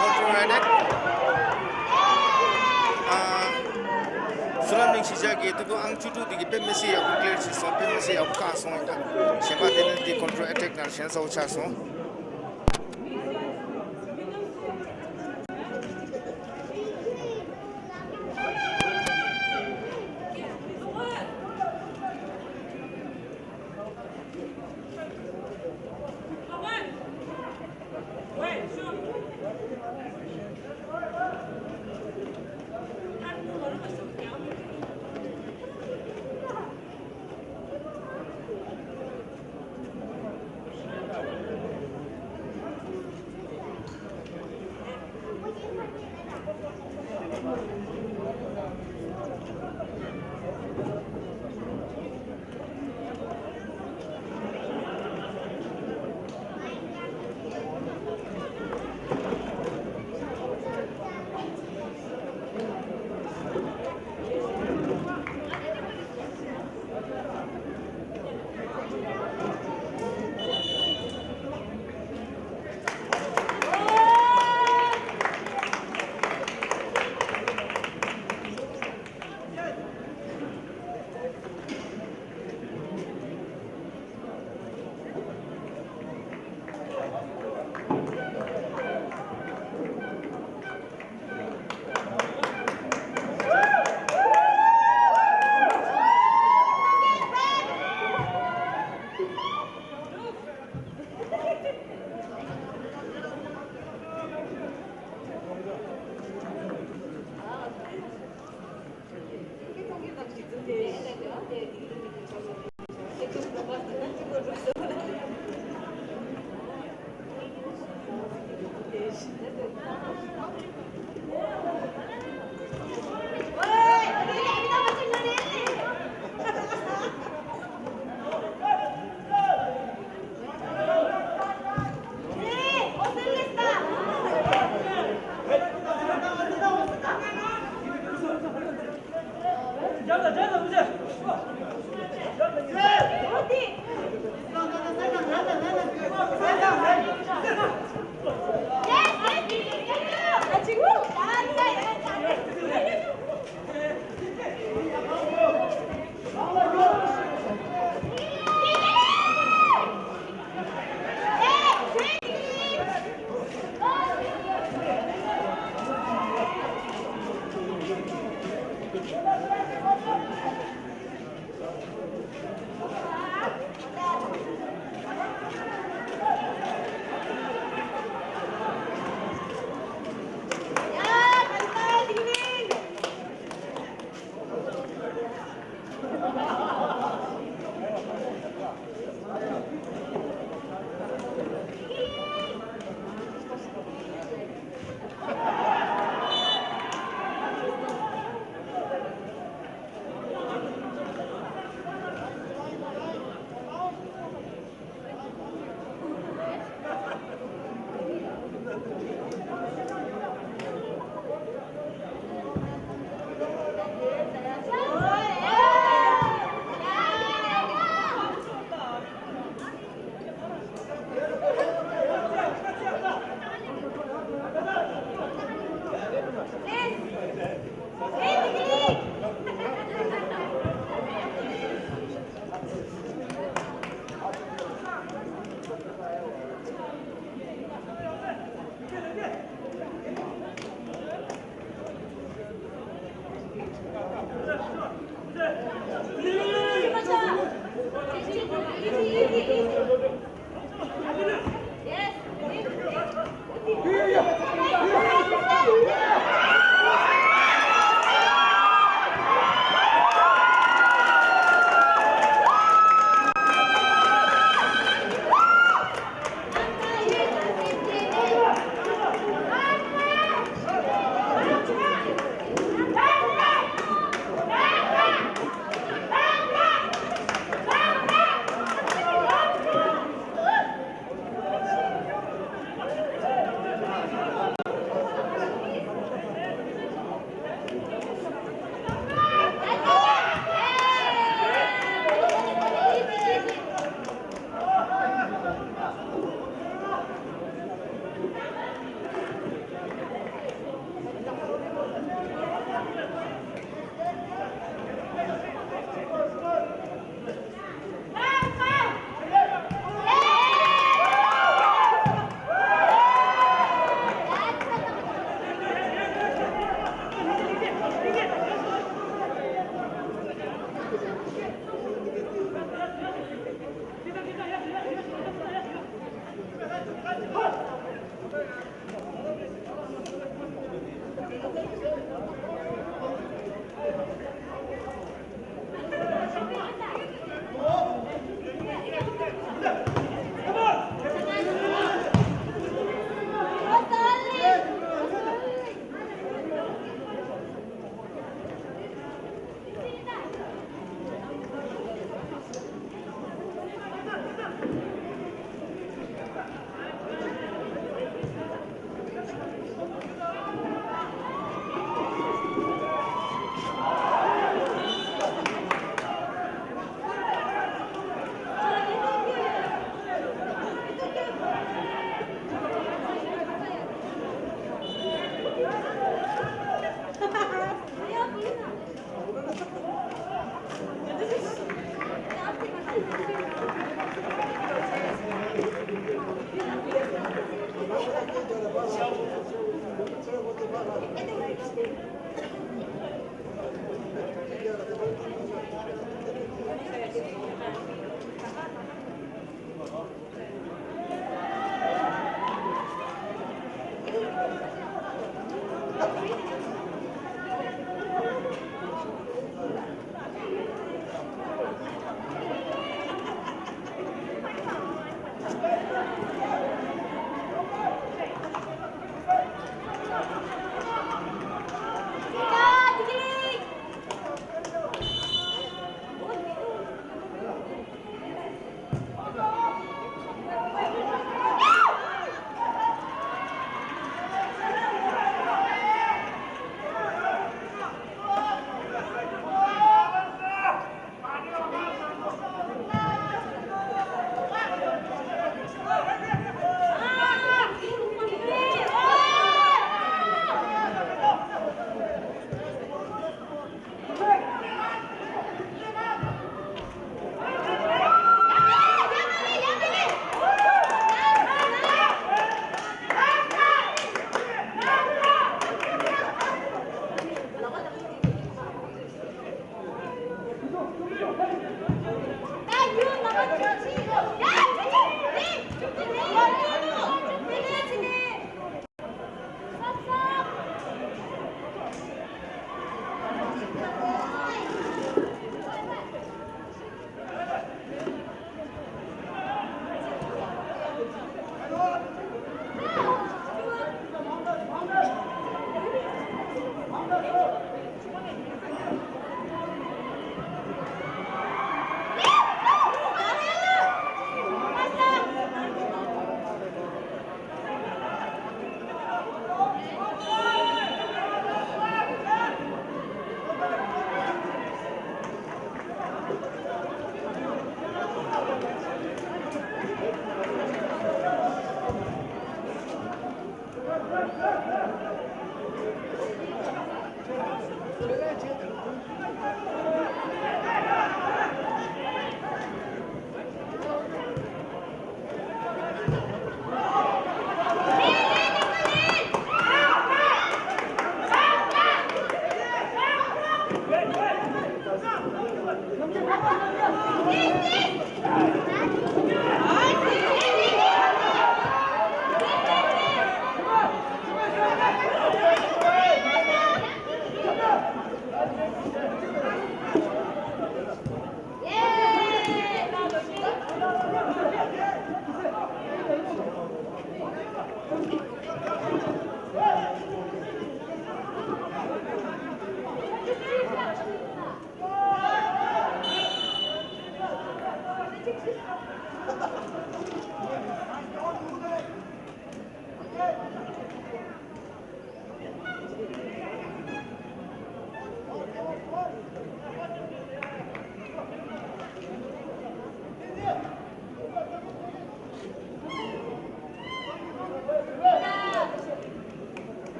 Control attack. ཨ། སུ་ལམ་གླིང་གཞིས་ཆགས་ཀྱི་ཏུ་ཏུ་ཨང་བཅུ་དྲུག་དེ་གི་དཔེ་མི་སྲིད་ཡག་པོ་ཀླིར་བྱས་སོང་། དཔེ་མི་སྲིད་ཡག་པོ་བཀག་སོང་ཡིན་ད། གཞན་པ་དེ་ནི་དེ་Control attack ནང་ཞན་ས་བོ་ཆགས་སོང་།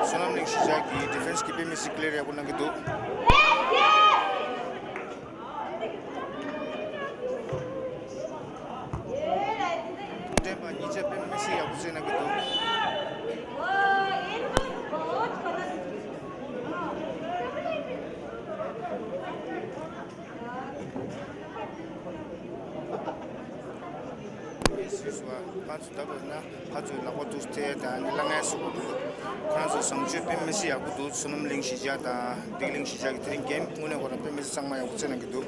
བསོད་ནམས་གླིང་གཞིས་ཆགས་ཀྱི་ཌི་ཕེན་སི་གི་དཔེ་མི་སྲིད་ཀི་ལེར་ཡག་པོ་གནང་གི་འདུག་འགྲན་པ་གཉིས་ཆ་དཔེ་མི་སྲིད་ཡག་པོ་རྩེད་གནང་གི་འདུག་དཔེ་མི་སྲིད་སུ་བ་ཕར་ཚུར་ལྟ་དགོས་ན། ཕར་ཚུར་ལག་པ་ཐུག་སྟེ་དང་ནི་ལ་ངལ་གསོ་དགོས་འདུག་ཁོ་རང་ཚོ་བཟང་སྤྱོད་དཔེ་མི་སྲིད་ཡག་པོ་འདུག་བསོད་ནམས་གླིང་གཞིས་ཆགས་དང་བདེ་སྐྱིད་གླིང་གཞིས་ཆགས་ཀྱི་དེ་རིང་གེམ་དངོས་གནས་ཁོ་རང་དཔེ་མི་སྲིད་གཙང་མ་ཡག་པོ་རྩེད་གནང་གི་འདུག་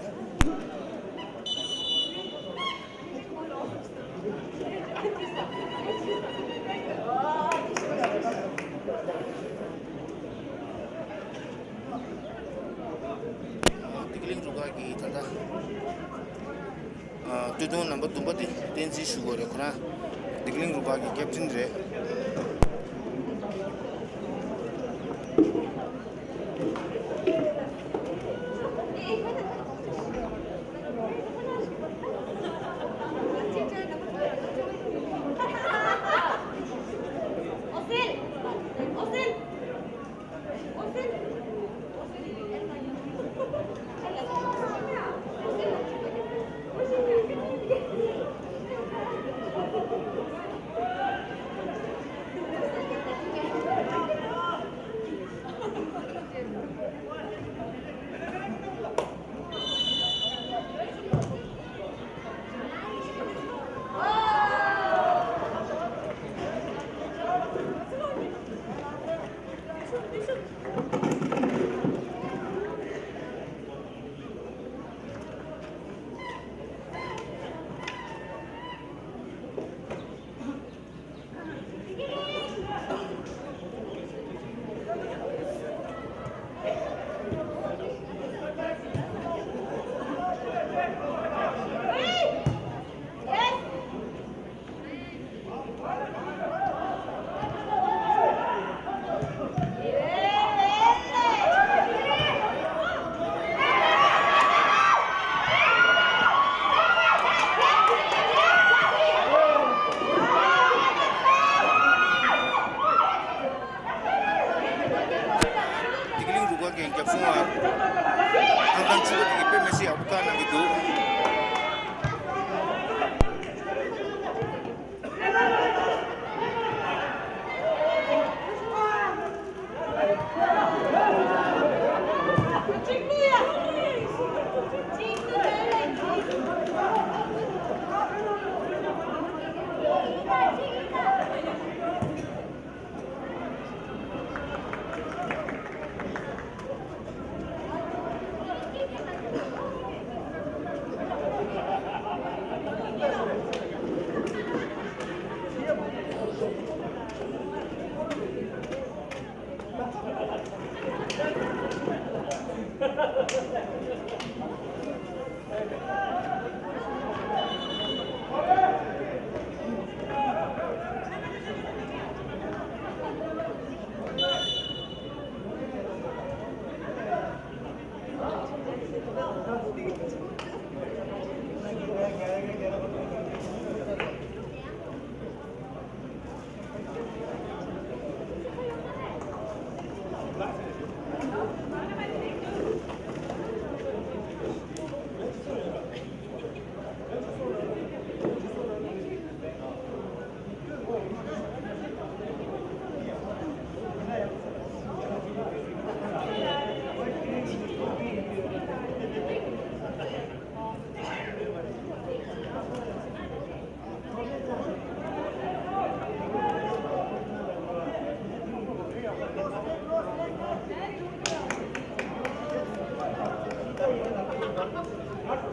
བདེ་སྐྱིད་གླིང་རུ་ཁག་གིས་ད་ལྟ། ཨ། སྟོད་ཐུང་རྣམ་པ་བདུན་པ་དེ་བསྟན་འཛིན་ཞུ་དགོས་རེད། ཁོ་རང་བདེ་སྐྱིད་གླིང་རུ་ཁག་གི་ཀེབ་ཏིན་རེད།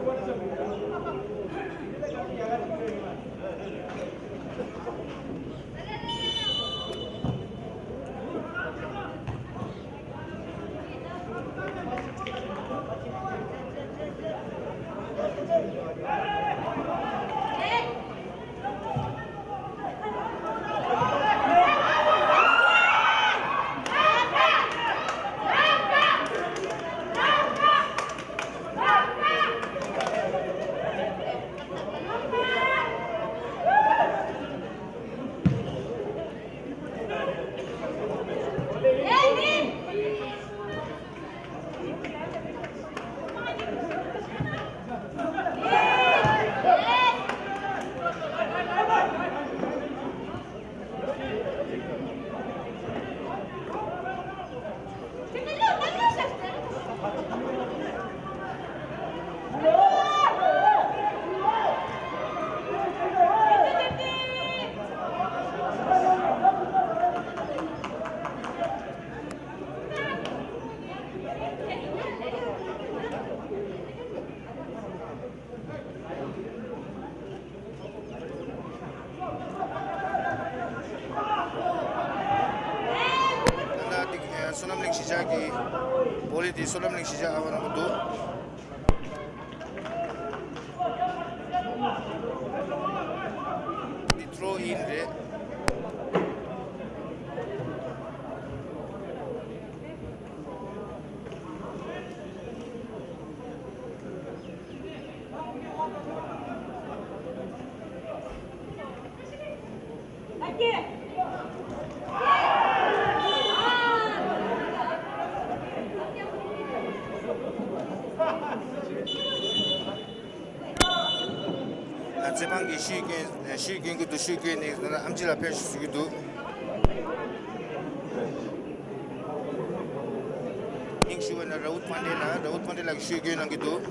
ད་ལྟ་འདི་བསོད་ནམས་གླིང་གཞིས་ཆགས་ཀྱི་བོ་ལི་དེ་བསོད་ནམས་གླིང་གཞིས་ཆགས་ཨ་བ་ནང་དུ་འདུག་འདི་ཐྲོ་ཨིན་རེད། ཨ། རྩེད་འཕང་གི་ཤུད་སྐྱོན། ཤུད་སྐྱོན་གྱི་འདུག་ཤུད་སྐྱོན་ནས་ཨམ་ཆི་ལ་ཕེབས་ཤིག་ཟེར་གྱི་འདུག་སྙིང་ཞུ་བ་ན་རའུ་ཐ་ཕན་ཌེ་ལ། རའུ་ཐ་ཕན་ཌེ་ལགས་ཀྱིས་ཤུད་སྐྱོན་གནང་གི་འདུག་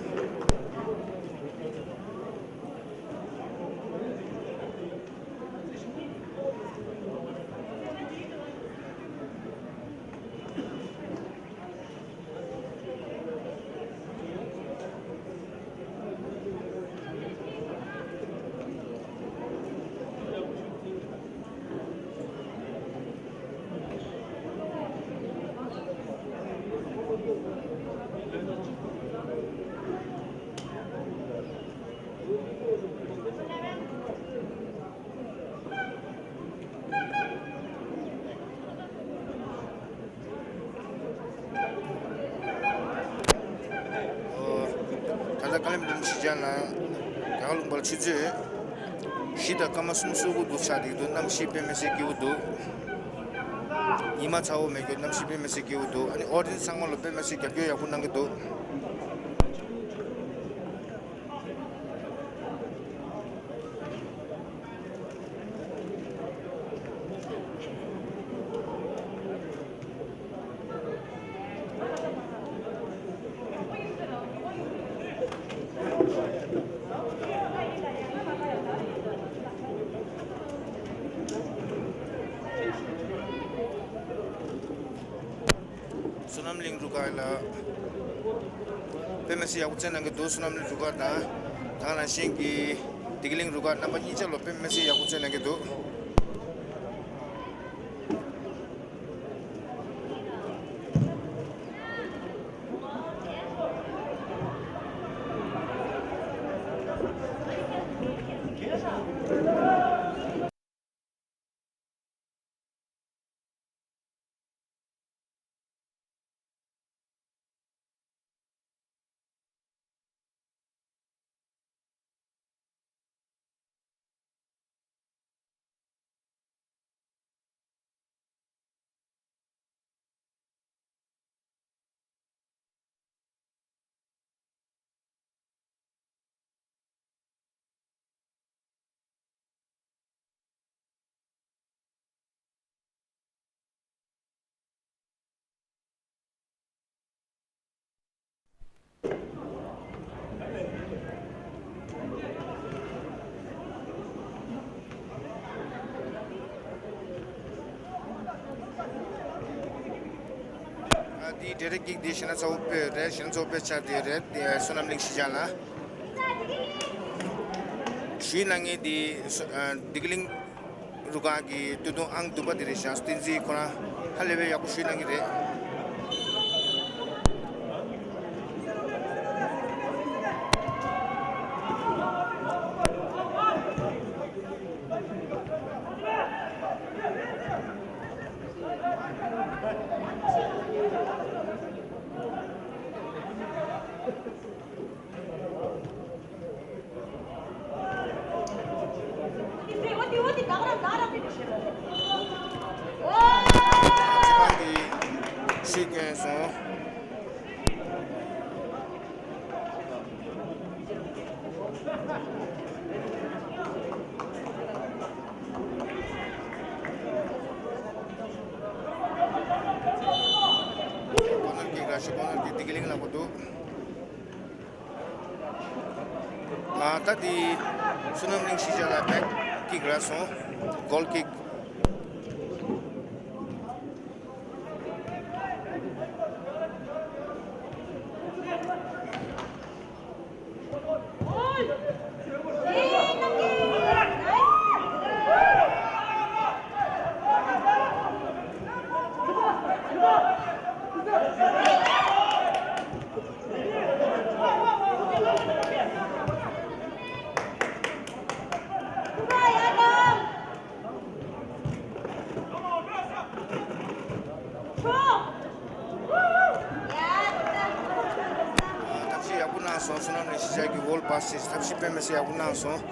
ད་ལྟ་ཀ་ལིམ་པོང་གཞིས་ཆགས་ནང་རྒྱ་གར་ལུང་པར་ཆུ་ཚོད་བཞི་དང་སྐར་མ་གསུམ་སོ་དགུ་འདུག་ཆགས་བསྡད་འདུག་གནམ་གཤིས་དཔེ་མི་སྲིད་སྐྱིད་པོ་འདུག་ཉི་མ་ཚ་བོ་མེད་རྒྱུ། གནམ་གཤིས་དཔེ་མི་སྲིད་སྐྱིད་པོ་འདུག་ཨ་ནི་ཨོ་ཌི་ཡེན་སི་ཚང་མ་ལ་དཔེ་མི་སྲིད་རྒྱབ་སྐྱོར་ཡག་པོ་གནང་གི་འདུག་བསོད་ནམས་གླིང་རུ་ཁག་ལ་དཔེ་མི་སྲིད་ཡག་པོ་རྩེད་གནང་གི་འདུག་བསོད་ནམས་གླིང་རུ་ཁག་དང་། ད་ག་ནང་བཞིན་གྱི་བདེ་སྐྱིད་གླིང་རུ་ཁག་རྣམ་པ་གཉིས་ཆ་ལ་དཔེ་མི་སྲིད་ཡག་པོ་རྩེད་གནང་གི་འདུག་ཨ། འདི་འདྲེ་རེ་ཀིག་འདི་ཞེ་ན་ཚ་བོ་དཔེ་རེད། ཞེ་ན་ཚ་བོ་དཔེ་ཆ་དེ་རེད། དེ་བསོད་ནམས་གླིང་གཞིས་ཆགས་ལ། ཞུས་གནང་མཁན་དེ་སོ་ཨ་བདེ་སྐྱིད་གླིང་རུ་ཁག་གི་སྟོད་ཐུང་ཨང་བདུན་པ་དེ་རེད་ཤག་བསྟན་འཛིན་ཁོ་རང་ཧ་ལས་པའི་ཡག་པོ་ཞུས་གནང་གི་རེད། ཁོ་ནར་གྱིས་ཤིག་བསྐྱོན་སོང་། ཁོ་ནར་གྱིས་ར་ཤི་ཁོ་ནར་གྱིས་བདེ་སྐྱིད་གླིང་ལ་གོ་འདུག་ཨ་ད་དེ་བསོད་ནམས་གླིང་གཞིས་ཆགས་ལ་བེག་ཀིག་རག་སོང་། གོལ་ཀིག་ཐབས་ཤེས་ཡག་པོ་གནང་སོང་། བསོད་ནམས་གླིང་གཞིས་ཆགས་ཀྱི་ཝོལ་པ་སི་ཐབས་ཤེས་དཔེ་མི་སྲིད་ཡག་པོ་གནང་སོང་།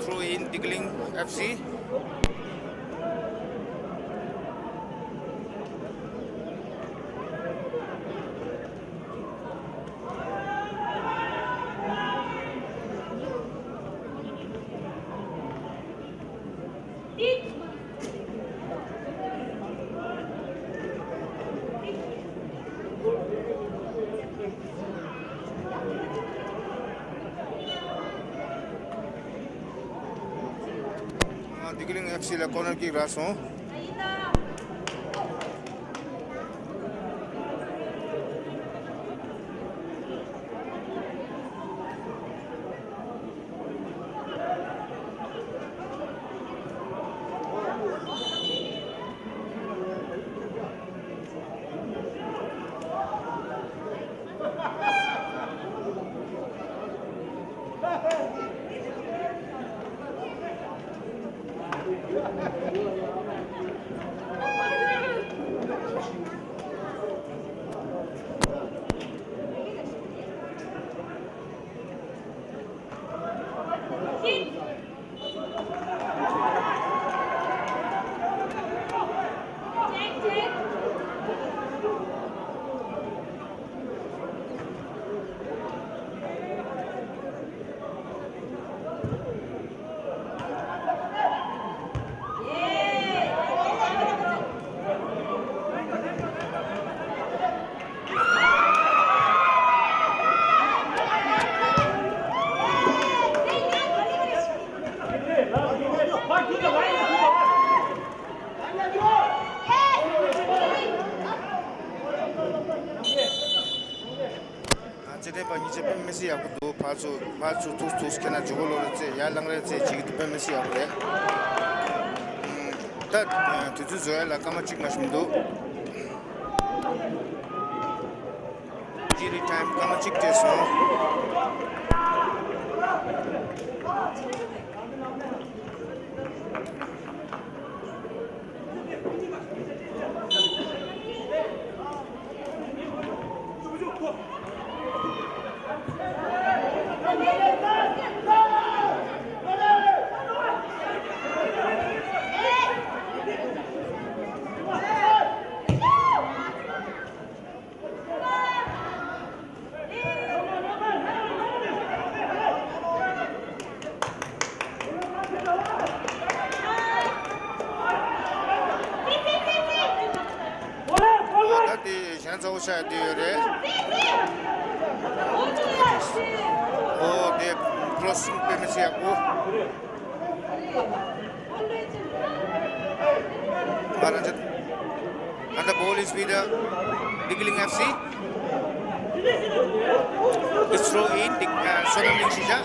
Throw in, Dikling F C. ཨ། བདེ་སྐྱིད་གླིང་ཨེཕ་སི་ལ་ཀོར་ནར་ཀིག་རག་སོང་། རྩེད་འགྲན་པ་གཉིས་ཆ་དཔེ་མི་སྲིད་ཡག་པོ་འདུག་ཕར་ཚུར་ཕར་ཚུར་ཐུག་ཐུག་ཁྱེད་རྣམས་ཇོ་བོ་ལོ་རེ་རྩེ་ཡར་ལངས་རེ་རྩེ་བྱེད་ཀྱི་འདུག་དཔེ་མི་སྲིད་ཡག་པོ་རེད། ད་དུས་ཚོད་བཟོ་ཡ་ལ་སྐར་མ་གཅིག་མ་ཞིག་འདུག Injury time སྐར་མ་གཅིག་སྤྲད་སོང་། ད་དེ་གཞན་ཚ་བོ་ཆགས་བསྡད་ཡོད་རེད། ཨོ་དེ་ཁྲོ་སིང་དཔེ་མི་སྲིད་ཡག་པོ། Baranjit. And the ball is with uh, Digiling F C. It's throw in, Dig- uh, Sonam Ningshija.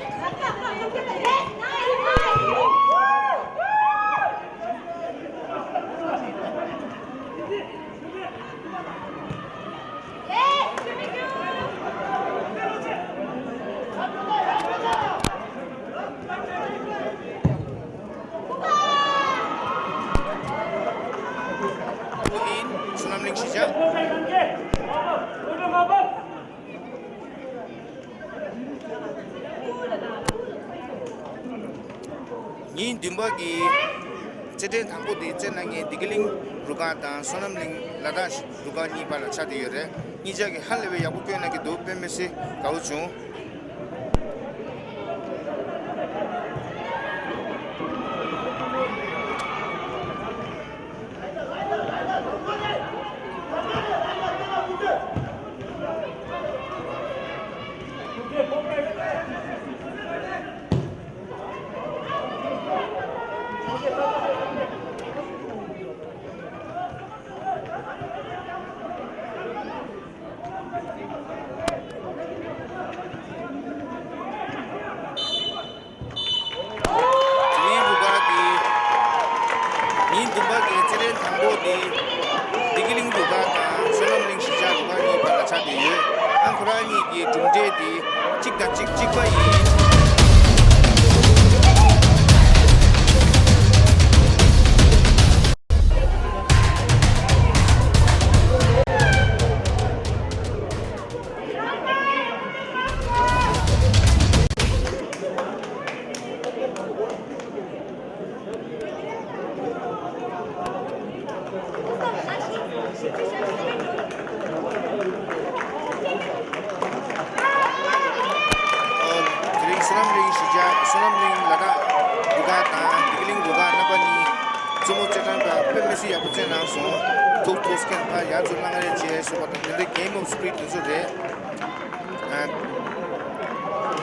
ཉིན་བདུན་པ་གི་རྩེད་འགྲན་དང་པོ་དེ་རྩེད་གནང་མཁན་བདེ་སྐྱིད་གླིང་རུ་ཁག་དང་བསོད་ནམས་གླིང་ལ་དྭགས་རུ་ཁག་གཉིས་བར་ལ་ཆགས་བསྡད་ཡོད་རེད། གཉིས་ཆ་གིས་ཧ་ལས་པའི་ཡག་པོ་བསྐྱོན་གནང་གི་འདུག་དཔེ་མི་སྲིད་དགའ་བོ་བྱུང་། དེ་རིང་རུ་ཁག་གི་ཉིན་བདུན་པ་གི་རྩེད་འགྲན་དང་པོ་དེ་བདེ་སྐྱིད་གླིང་རུ་ཁག་དང་བསོད་ནམས་གླིང་གཞིས་ཆགས་རུ་ཁག་གཉིས་བར་ལ་ཆགས་བསྡད་ཡོད། ཨ་ཁོ་རང་གཉིས་ཀྱི་གྲུབ་འབྲས་དེ་གཅིག་དང་གཅིག་གཅིག་པ་ཡིན། དེ་རིང་བསོད་ནམས་གླིང་གཞིས་ཆགས་བསོད་ནམས་གླིང་ལ་དྭགས་རུ་ཁག་དང་བདེ་སྐྱིད་གླིང་རུ་ཁག་རྣམ་པ་གཉིས་རྩེད་མོ་རྩེད་གྲངས་ཀ་དཔེ་མི་སྲིད་ཡག་པོ་རྩེད་གནང་སོང་། ཐུག་ཐུག་སྐད་ཕར་ཡར་ཚུར་ལངས་རེས་བྱས་སོང་བ་དང་དེ་འདྲའི་game of spirit དེ་ཚོ་རེད།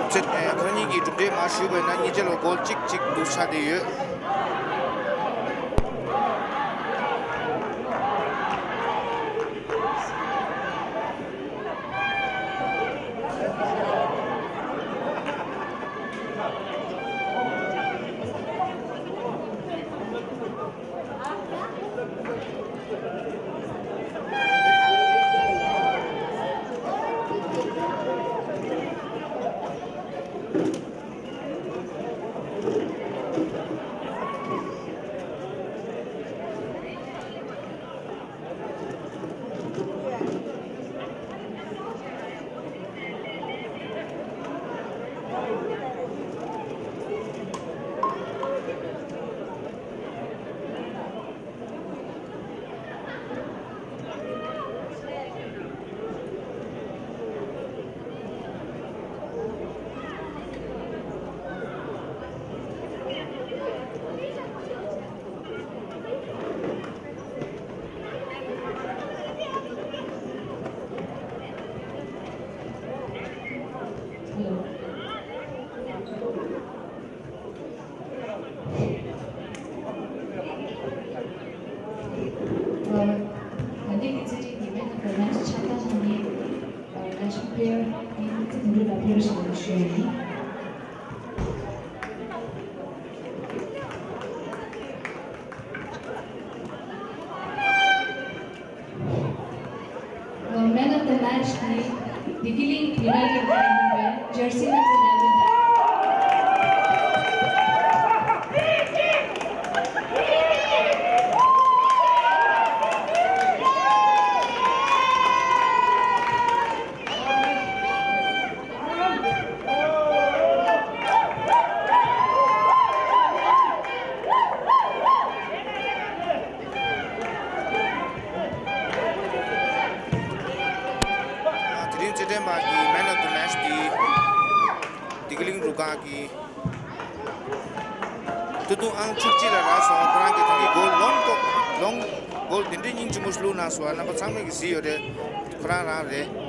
ཚེ་ཁོ་གཉིས་ཀྱི་གྲུབ་འབྲས་མར་ཞུས་པ་ཡིན་ན་གཉིས་ཆ་ལ་གོལ་གཅིག་གཅིག་འདུག་ཆགས་བསྡད་ཡོད། Man of the match དེ་བདེ་སྐྱིད་གླིང་United ལ་ཡིན་པའི་ཇར་སི་ནང་དུ་ལེན་དུ། དེ་རིང་རྩེད་འགྲན་པ་གི་Man of the Match དེ་བདེ་སྐྱིད་གླིང་རུ་ཁག་གི་སྟོད་ཐུང་ཨང་བཅུ་གཅིག་ལ་རག་སོང་། ཁོ་རང་གིས་ད་གིན་གོལ་ལོང་ཀོ་ལོང་གོལ་དེ་འདྲའི་སྙིང་རྗེ་མོ་ཞིག་བླུགས་གནང་སོང་། རྣམ་པ་ཚང་མས་ཀྱིས་གཟིགས་ཡོད་རེད། ཁོ་རང་རང་རེད།